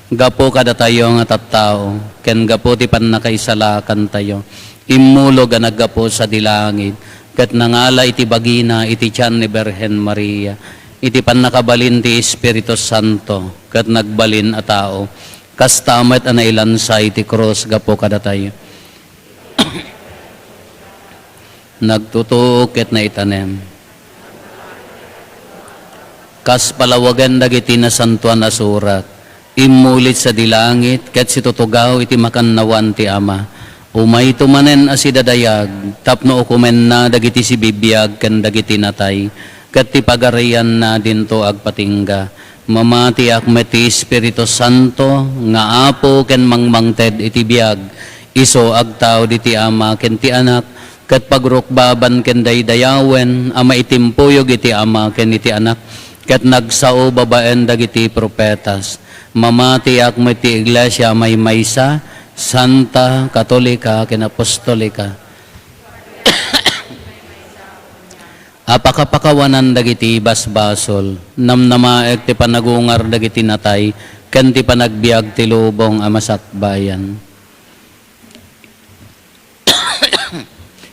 Gapu kadatayo nga tattao, ken gapu ti pannakaisalakantayo, immulog a naggapu sadi langit, ket nangala iti bagina iti tian ni Birhen Maria, iti pannakabalin ti Espiritu Santo, ket nagbalin a tao. Kasta met a nailansa iti krus gapu kadatayo. Nagtutuok ket naitanem. Kas palawagen dagiti Nasantoan a Surat, immulit sadi langit ket situtugaw iti makannawan ti Ama. Umayto manen a sidadayag tapno ukomenna dagiti sibibiag ken dagiti natay, ket ti pagarianna dinto agpatingga. Mamatiak met ti Espiritu Santo nga Apo ken mangmangted iti biag, isu agtaud iti Ama ken ti Anak, ket pagrukbaban ken daydayawen a maitimpuyog iti Ama ken iti Anak, ket nagsao babaen dagiti profetas. Mamatiak met ti Iglesia a maymaysa, santa, katolika, ken apostolika. A pakapakawanan dagiti basbasol, namnamaek ti panagungar dagiti natay, ken ti panagbiag ti lubong a masakbayan.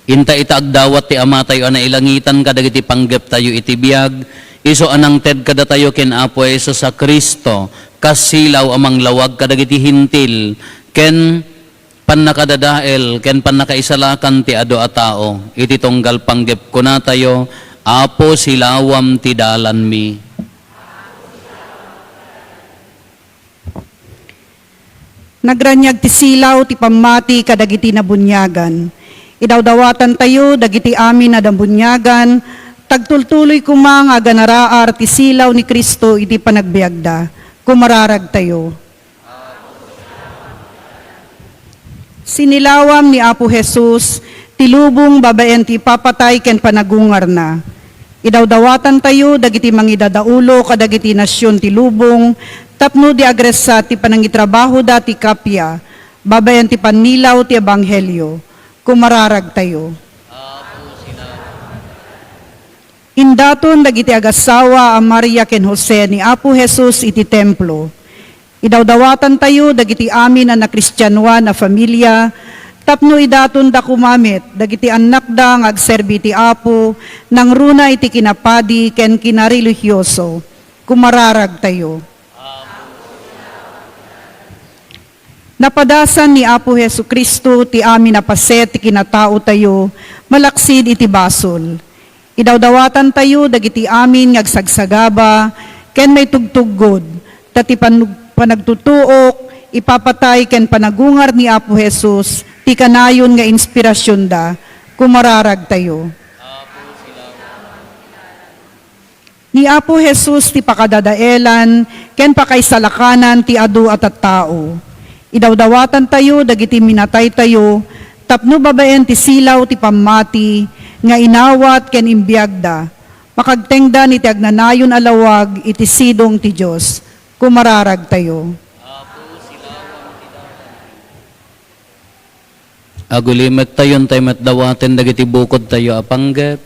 Inta ita agdawat ti Amatayo a nailangitan kadagiti panggeptayo iti biag, isu a nangted kadatayo ken Apo Jesus a Cristo, kas silaw a manglawag kadagiti Hentil, ken pannakadadael ken pannakaisalakan ti adu a tao. Iti tunggal panggep kunatayo, Apo, silawam ti dalanmi. Nagraniag ti silaw ti pammati kadagiti nabuniagan. Idawdawatantayo dagiti amin a nabuniagan, tagtultuloy koma nga aganaraar ti silaw ni Cristo iti panagbiagda. Kumararagtayo. Sinilawam ni Apo Jesus ti lubong babaen ti ipapatay ken panagungarna. Idawdawatantayo dagiti mangidadaulo kadagiti nasion ti lubong tapno di agressa ti panangitrabahoda ti kappia babaen ti pannilaw ti ebanghelio. Kumararagtayo. Indaton dagiti agassawa a Maria ken Jose ni Apo Jesus iti templo. Idawdawatantayo dagiti amin a nakristianoan a familia tapno idatonda koma met dagiti annakda nga agserbi iti Apo nangruna iti kinapadi ken kinarelihioso. Kumararagtayo. Napadasan ni Apo Jesu-Cristo ti amin a paset ti kinataotayo malaksid iti basol. Idawdawatantayo dagiti amin nga agsagsagaba ken maitugtuggod, ta ti panu-, panagtutuok, ipapatay ken panagungar ni Apo Jesus ti kanayon nga inspirasionda. Kumararagtayo. Ni Apo Jesus ti pakadadaelan ken pakaisalakanan ti adu a tattao. Idawdawatantayo dagiti minataytayo tapno babaen ti silaw ti pammati nga inawat ken imbiagda, makagtengdan iti agnanayon a lawag iti sidong ti Dios. Kumararagtayo. Agulimektayon tay met dawaten dagiti bukodtayo a panggep.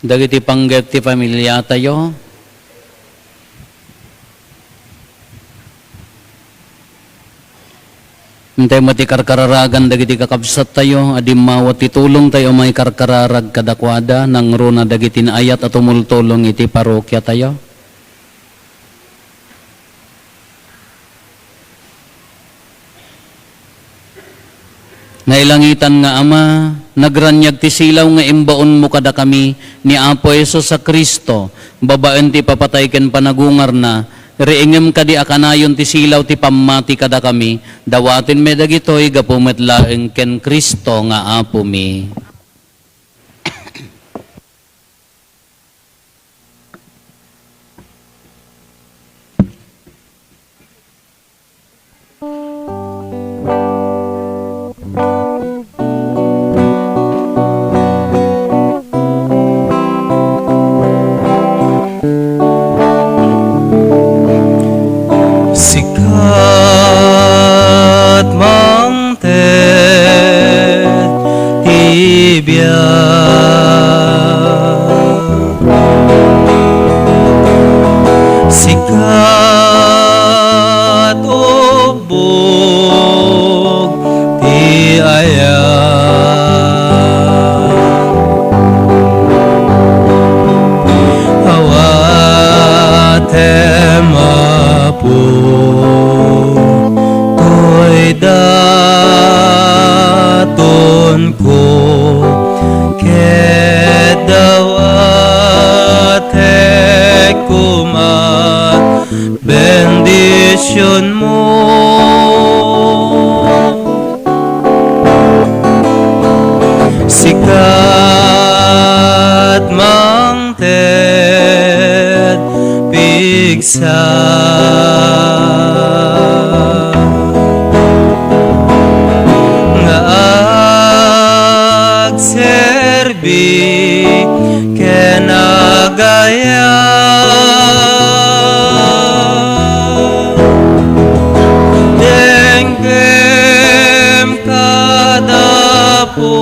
Dagiti panggep ti familiatayo. Intay met ti karkararagan dagiti kakabsattayo a dimmawa ti tulongtayo a mangikarkararag kadakuada, nangruna dagiti naayat a tumultulong iti parokiatayo. Nailangitan nga Ama, nagraniag ti silaw nga imbaonmo kadakami ni Apo Jesus a Cristo, babaen ti ipapatay ken panagungarna, Riingem kadi a kanayon ti silaw ti pammati kadakami, dawaten met dagitoy gapu met laeng ken Cristo nga Apomi. Sika ti mangted ti biag. Sika ti ubbog ti ayat. Awatem, Apo, toy datonko, ket dawatek koma bendisionmo. Sika ti mangted pigsa nga agserbi ken agayat. Denggem kada Apo,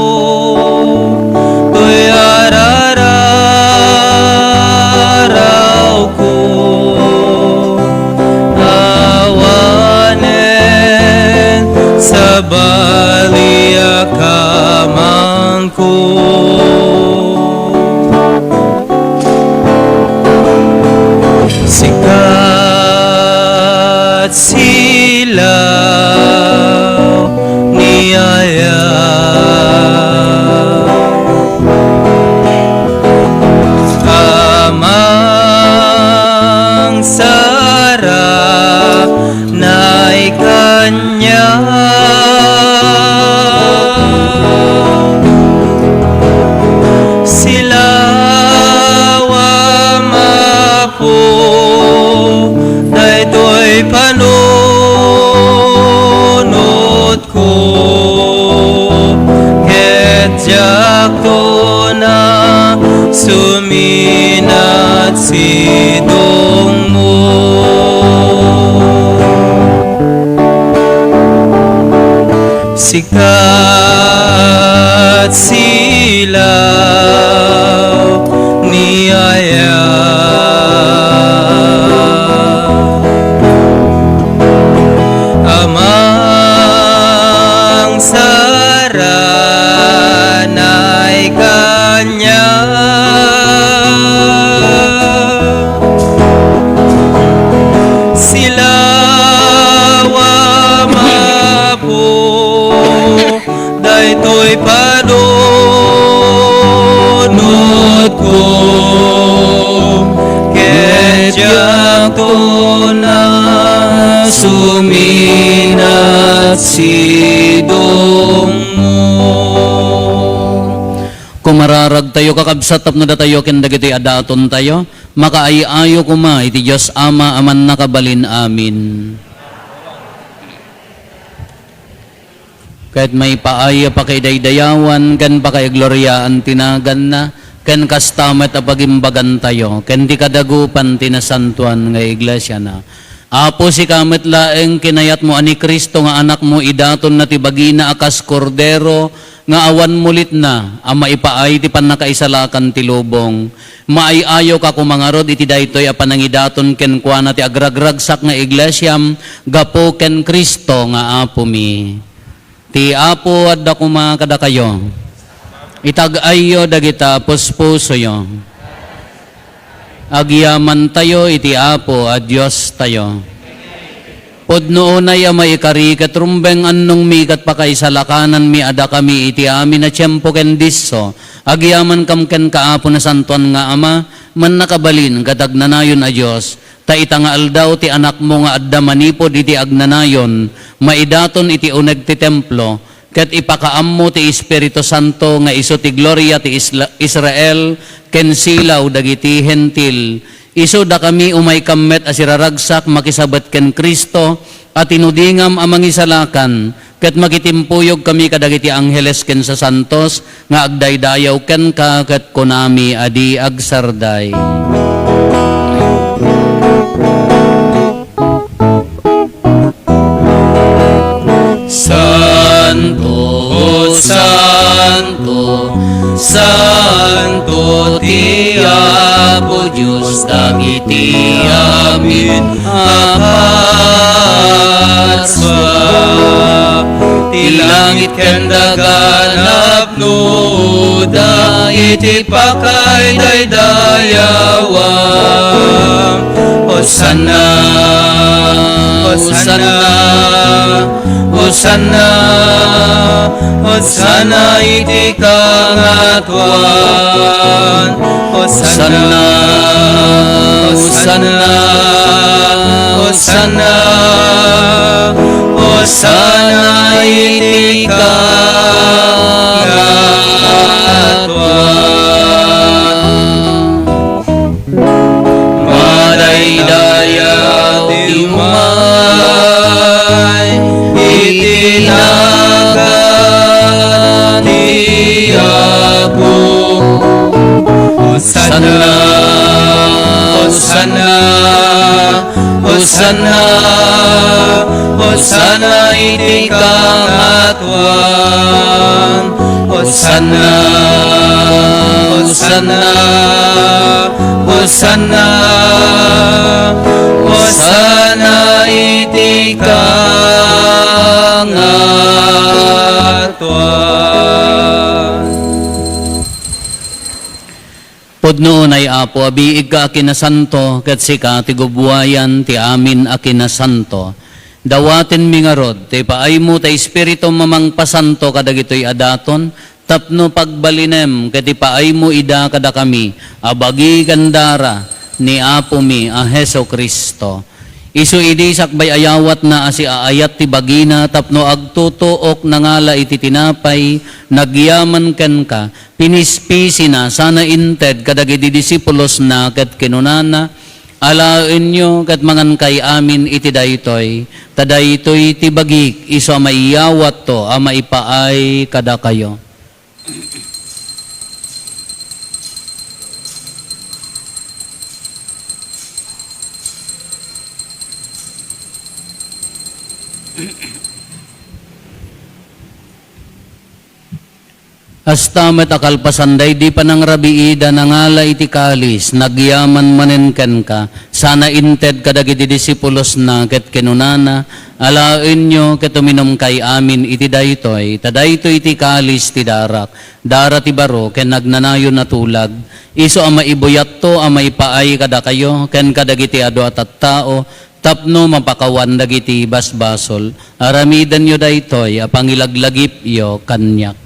toy arararawko, awanen sabali a kamangko. Sika ti silaw ni ayat, a mangsara nay kaniak. Silawam, Apo, daytoy panunotko, ket diakto a suminat sidongmo. Sika ti silaw ni ayat, a mangsara nay kaniak. Silawam, Apo, daytoy panunotko, ket diakto a suminat sidongmo. Kumararagtayo, kakabsat, tapno datayo ken dagiti a datontayo, makaay-ayo koma iti Dios Ama a Mannakabalin-amin. Ket maipaay a pakaidaydayawan ken pakaigloriaan ti naganna, ken kasta met a pagimbagantayo ken ti kadagupan ti nasantoan nga iglesiana. Apo, sika met laeng kinayatmo a ni Cristo nga Anakmo idatonna ti bagina a kas Kordero nga awan mulitna a maipaay ti pannakaisalakan ti lubong. Maay-ayoka koma ngarud iti daytoy a panangidaton kenkuana ti agragragsak nga iglesiam gapu ken Cristo nga Apomi. Ti Apo adda koma kadakayo. Itag-ayyo dagita puspusoyo. Agyamantayo iti Apo a Diostayo. Pudno unay a maikari ket rumbeng annongmi ket pakaisalakananmi a dakami iti amin a tiempo ken disso, agyamankam kenka, Apo, Nasantoan nga Ama, Mannakabalin ket Agnanayon a Dios, Ta ita nga aldaw ti Anakmo nga adda manipud iti agnanayon, maidaton iti uneg ti templo, ket ipakaammo ti Espiritu Santo nga isu ti gloria ti Isla-, Israel ken silaw dagiti Hentil. Isu dakami umayka met a siraragsak makisabet ken Cristo a tinudingam a mangisalakan, ket makitimpuyogkami kadagiti angheles ken sasantos nga agdaydayaw kenka ket kunami a di agsarday. Santo, santo, santo ti Apo Dios dagiti amin a parsua. Ti langit ken daga napnoda iti pakaidaydayawan. Hosanna, Hosanna, Hosanna, Hosanna iti kangatoan. Hosanna, Hosanna, Hosanna, Hosanna iti kangatoan. Madaydayaw ti umay iti nagan ti Apo. Hosanna, Hosanna, Hosanna, Hosanna iti kangatoan. Hosanna, Hosanna, Hosanna, Hosanna iti kangatoan. Pudno unay, Apo, a biigka a kinasanto, ket sika ti gubuayan ti amin a kinasanto. Dawatenmi ngarud ti paaymo ti Espiritum a mangpasanto kadagitoy a daton, tapno pagbalinem ket ipaaymo ida kadakami a bagi ken dara ni Apomi a Jesu-Cristo. Isu idi sakbay a yawatna a siaayat ti bagina tapno agtutuok, nangala iti tinapay, nagyaman kenka, pinispisina sana inted kadagiti disipulosna ket kinunana, "Alaenyo ket mangankay amin iti daytoy, ta daytoy ti bagik, isu a maiyawatto a maipaay kadakayo." Kasta met a kalpasan daydi panangrabiida, nangala iti kalis, nagyaman manen kenka, sana inted kadagiti disipulosna, ket kinunana, "Alaenyo ket uminumkay amin iti daytoy, ta daytoy ti kalis ti darak, dara ti baro ken agnanayon a tulag, isu a maibuyatto a maipaay kadakayo ken kadagiti adu a tattao, tapno mapakawan dagiti basbasol. Aramidenyo daytoy a pangilaglagipyo kaniak."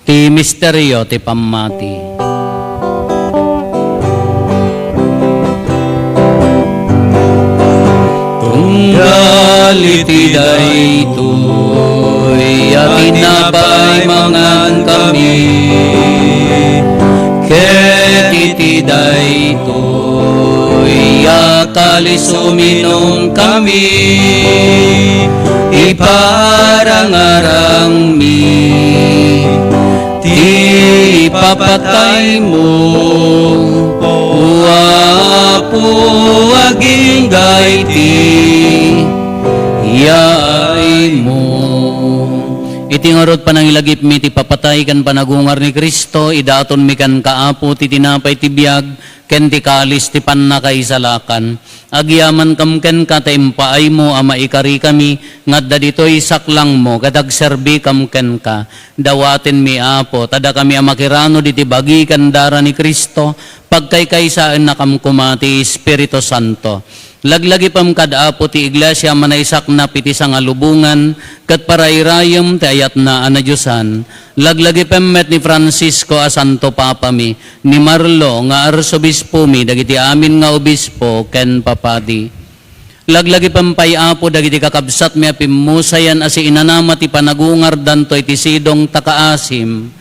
Ti misterio ti pammati. Tunggal iti daytoy a tinapay mangankami, ket iti daytoy a kalis uminumkami, iparangarangmi ti ipapataymo, O Apo, agingga iti yaaymo. Iti ngarud panangilagipmi ti papatay ken panagungar ni Cristo, idatonmi kenka, Apo, ti tinapay ti biag ken ti kalis ti pannakaisalakan. Agyamankam kenka ta impaaymo a maikarikami nga adda ditoy saklangmo ket agserbikam kenka. Dawatenmi, Apo, ta dakami a makiranod iti bagi ken dara ni Cristo, pagkaykaysaennakam koma ti Espiritu Santo. Laglagipem kad Apo ti iglesia a manaysaknap iti sangalubongan ket parayrayem ti ayatna a nadiosan. Laglagipem met ni Francisco a Santo Papami, ni Marlo nga Arsobispomi, dagiti amin nga obispo ken papadi. Laglagipem pay, Apo, dagiti kakabsatmi a pimmusayan a siinanama ti panagungardanto iti sidong ta kaasim.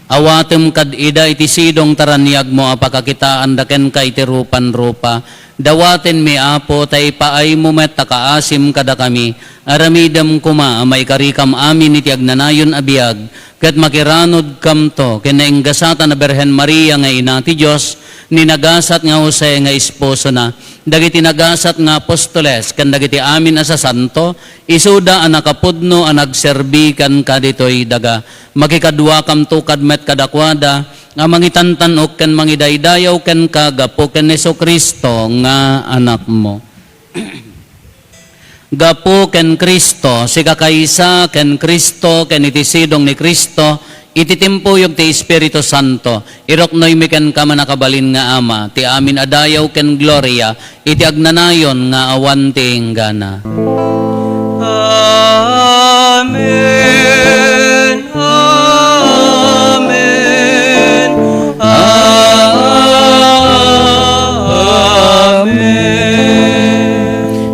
Awatem kad ida iti sidong ta raniagmo a pakakitaanda kenka iti rupan-rupa. Dawatenmi, Apo, ta ipaaymo met ta kaasim kadakami. Aramidem koma a maikarikam amin iti agnanayon a biag, ket makiranudkamto ken nainggasatan a Birhen Maria nga Ina ti Dios, ni nagasat nga Jose nga esposona, dagiti nagasat nga apostoles, ken dagiti amin a sasanto, isuda a nakapudno a nagserbi kenka ditoy daga. Makikaduakamto kad met kadakuada a mangitantan-ok ken mangidaydayaw kenka gapu ken Jesu-Cristo nga Anakmo. Gapu ken Cristo, sikakaysa ken Cristo, ken iti sidong ni Cristo, iti timpuyog ti Espiritu Santo, iruknoymi kenka, mannakabalin nga Ama, ti amin a dayaw ken gloria, iti agnanayon nga awan ti inggana. Amen. Amen. Amen.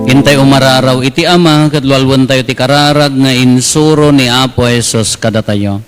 Intay umararaw iti Ama, ket lualwentayo ti kararag nga insuro ni Apo Jesus kadatayo.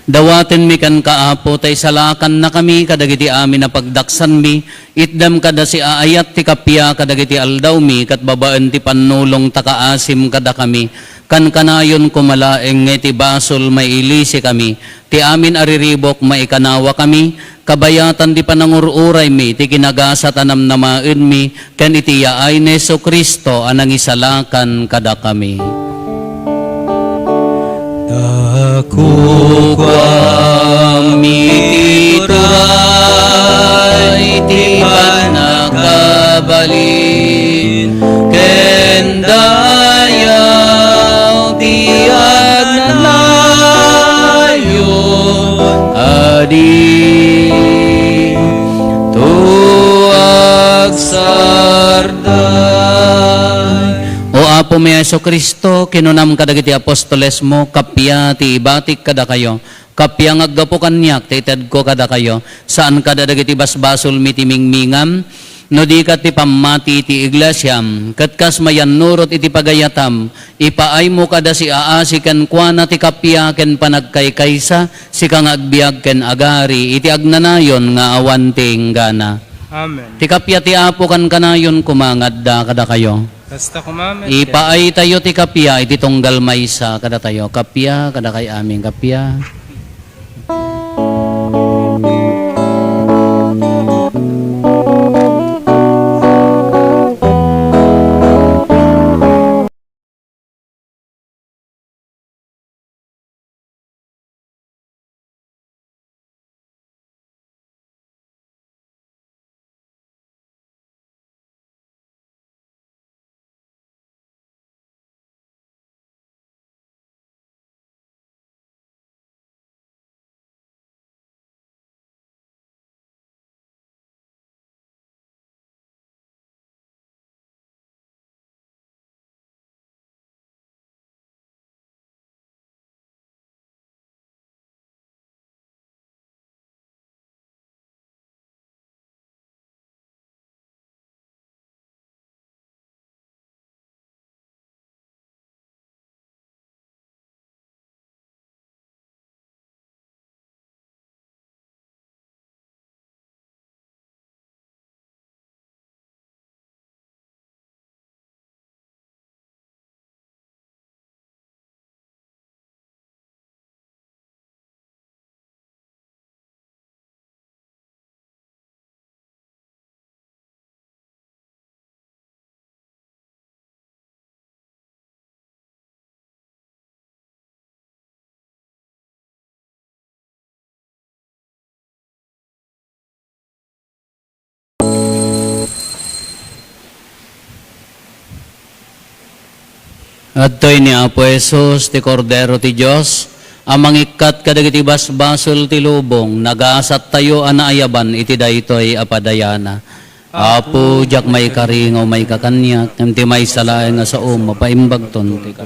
Dawatenmi kenka, Apo, ta isalakannakami kadagiti amin a pagdaksanmi. Itdem kada siaayat ti kappia kadagiti aldawmi, ket babaen ti pannulong ta kaasim kadakami. Kankanayon koma laeng nga iti basol mailisikami, ti amin a riribuk maikanawakami, kabayatan ti panangur-uraymi ti kinagasat a namnamaenmi, ken iti yaay ni Jesu-Cristo a nangisalakan kadakami. Ta kukuam iti turay ti pannakabalin ken dayaw ti agnanayon a di agsarday. O Apomi a Jesu-Cristo, kinunam kadagiti apostolesmo, kappia ti ibatik kadakayo, kappia nga aggapu kaniak ti itedko kadakayo, saan kada dagiti basbasolmi ti mingmingam, No dika ti pammati iti iglesiam, ket kas mayannurot iti pagayatam, ipaaymo kada siaasi kenkuana ti kappia ken panagkaykaysa, sika nga agbiag ken agari iti agnanayon nga awan ti inggana. Amen. Ti kappia ti Apo kankanayon koma nga adda kadakayo. Kasta koma met. Ipaaytayo ti kappia iti tunggal maysa kadatayo. Kappia, kadakay amin, kappia. Adtoy ni Apo Jesus, ti Kordero ti Dios, a mangikkat kadagiti basbasol ti lubong. Nagasattayo a naayaban iti daytoy a padayana. Apo, diak maikari nga umayka kaniak, ngem ti maysa laeng a saom, mapaimbagton ti kar-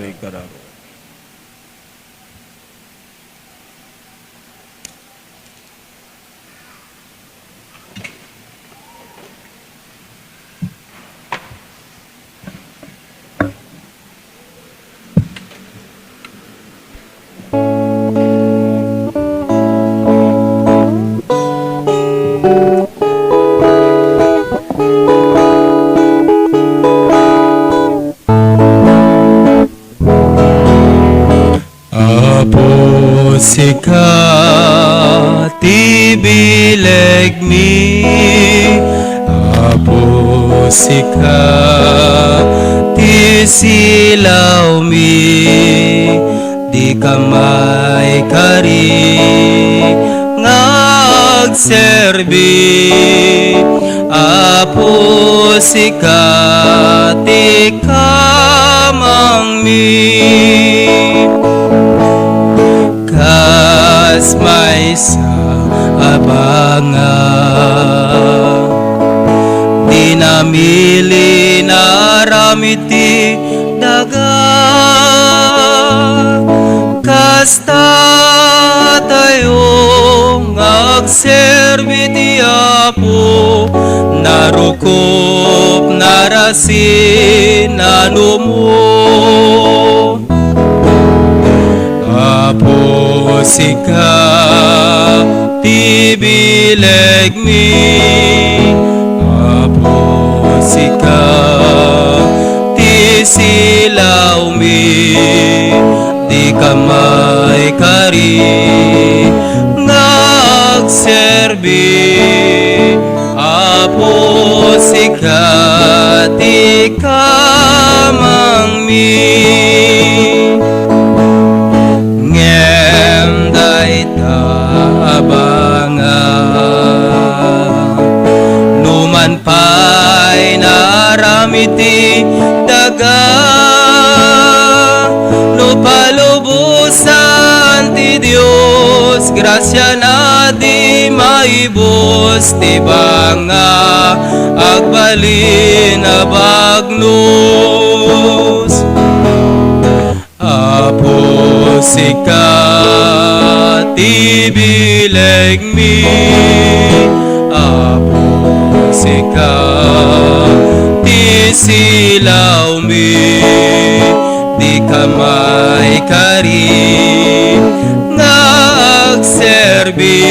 Apo, sika ti bilegmi. Apo, sika ti silawmi. Dika maikari nga agserbi. Apo, sika ti kamangmi. Kas maysa a banga, di namili na aramid ti daga. Kasta tayo nga agserbi ti Apo, narukop, narasin, nanumo. Apo, sika ti bilegmi. Apo, sika ti silawmi. Dika maikari nga agserbi. Apo, sika ti kamangmi. Ngem dayta a banga, numan pay naaramid ti daga, no palubosan ti Dios, grasiana di maibus ti banga, agbalin a bagnos. Apo, sika ti bilegmi. Apo, Sika ti silawmi, dika maikari nga agserbi,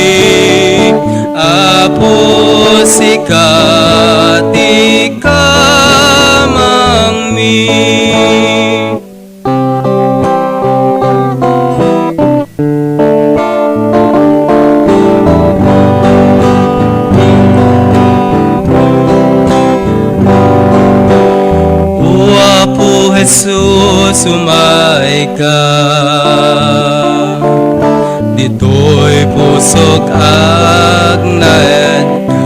Apo, sika ti kamangmi. O Apo Jesus, umayka. Ditoy pusok agnaedka.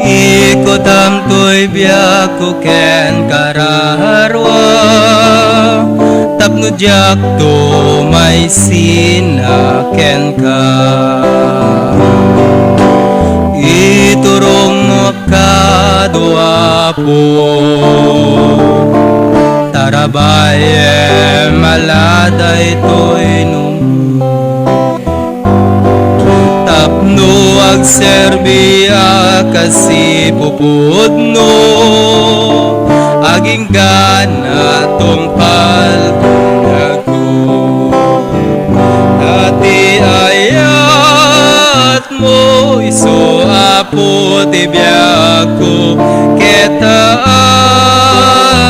Ikutam toy biagko ken kararua, tapno diakto maisina kenka. Iturongmo kado, Apo, tarabayem ala daytoy no tapno agserbiak a sipupudno, aginggana tungpal kunako. Dati ayat mo isu, Apo, ti biagko, ket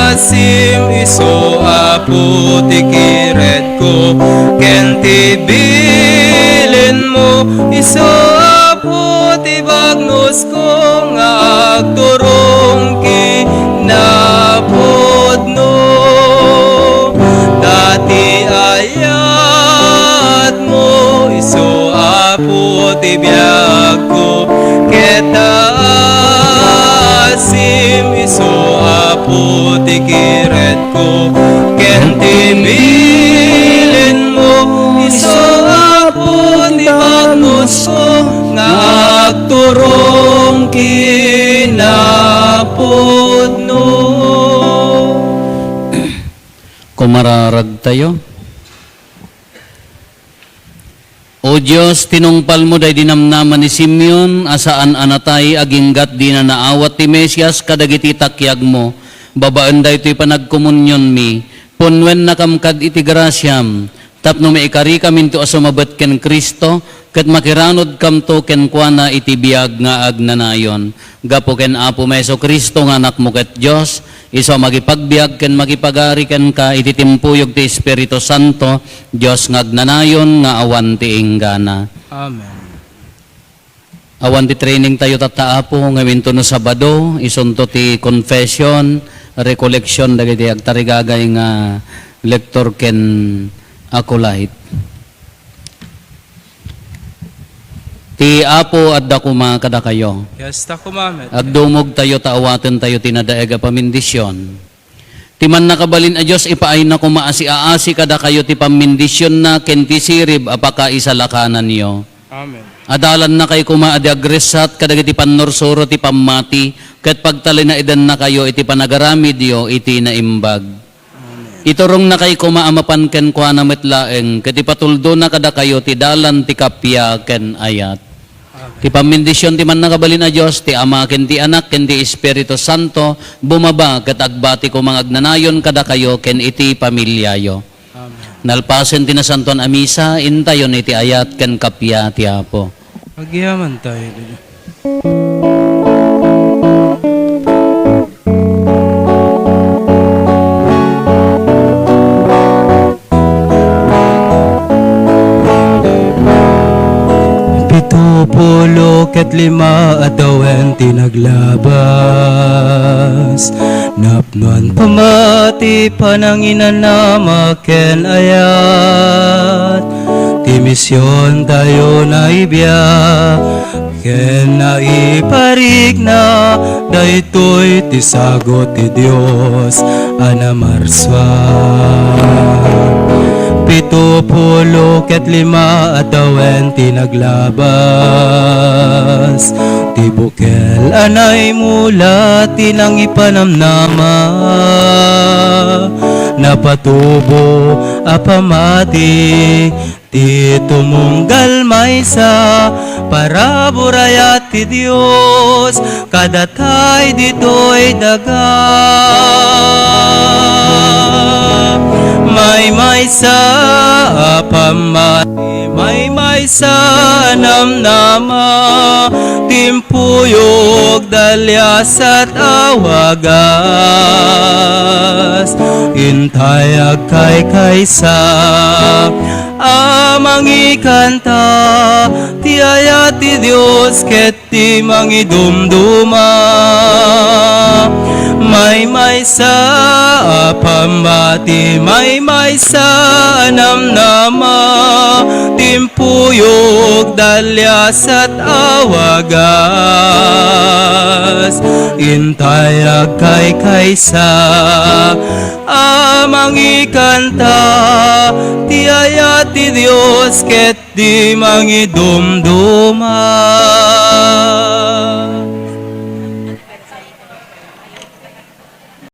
asim isu, Apo, ti kiretko, ken ti bilinmo isu, Apo, ti bagnosko nga agturong kinapudno. Dati ayat mo isu, Apo, ti biagko, ket asim isu, Apo, ti kiretko, ken ti bilinmo isu, Apo, ti bagnosko nga agturong kinapudno. Kumararagtayo. O Dios, tinungpalmo daydi namnama ni Simeon a saan a natay aginggat dina naawat ti Mesias kadagiti takiagmo. Babaen daytoy panagkomunionmi, punnuennakam kad iti grasiam, tapno maikarikaminto a sumabet ken Cristo, ket makiranudkamto kenkuana iti biag nga agnanayon. Gapu ken Apomi Jesu-Cristo nga Anakmo ket Dios, isu a makipagbiag ken makipagari kenka iti timpuyog ti Espiritu Santo, Dios nga agnanayon nga awan ti inggana. Amen. Awan ti training tayo tatta, Apo, ngem intono Sabado, isunto ti confession, recollection dagiti agtarigagay nga lector ken acolyte. Ti Apo adda koma kadakayo. Kasta koma met. Agdumogtayo ta awatentayo ti nadaeg a pamendisyon. Ti Mannakabalin a Dios, ipaayna koma a siaasi kadakayo ti pammendisionna ken ti sirib a pakaisalakananyo. Amen. Adalannakay koma a di agressat kadagiti pannursuro ti pammati, ket pagtalinaedannakayo iti panagaramidyo iti naimbag. Amen. Iturongnakay koma a mapan kenkuana met laeng, ket ipatuldona kadakayo ti dalan ti kappia ken ayat. Amen. Ti pammendision ti Mannakabalin a Dios, ti Ama, ken ti Anak, ken ti Espiritu Santo, bumaba ket agbati koma nga agnanayon kadakayo ken iti familiayo. Amen. Nalpasen ti Nasantoan a Misa, intayon iti ayat ken kappia ti Apo. Agyamantayo. Pito pulo ket lima a tawen ti naglabas, napnoan pammati, pananginanama ken ayat. Ti misiontayo naibiag ken naiparikna, daytoy ti sagut ti Dios a namarsua. Pito pulo ket lima a tawen ti naglabas, ti bukel a naimula ti nangipanamnama, napatubo a pammati, ti tumunggal maysa, Parabur ayat ti Dios kadatay ditoy daga. Maymaysa a pammati, maymaysa a namnama, timpuyog, daliasat a wagas. Intay agkaykaysa a mangikanta ti ayat ti Dios ket ti mangidumduma. Maymaysa a pammati, maymaysa a namnama, timpuyog, daliasat a wagas. Intay agkaykaysa a mangikanta ti ayat ti Dios ket di mangidumduma.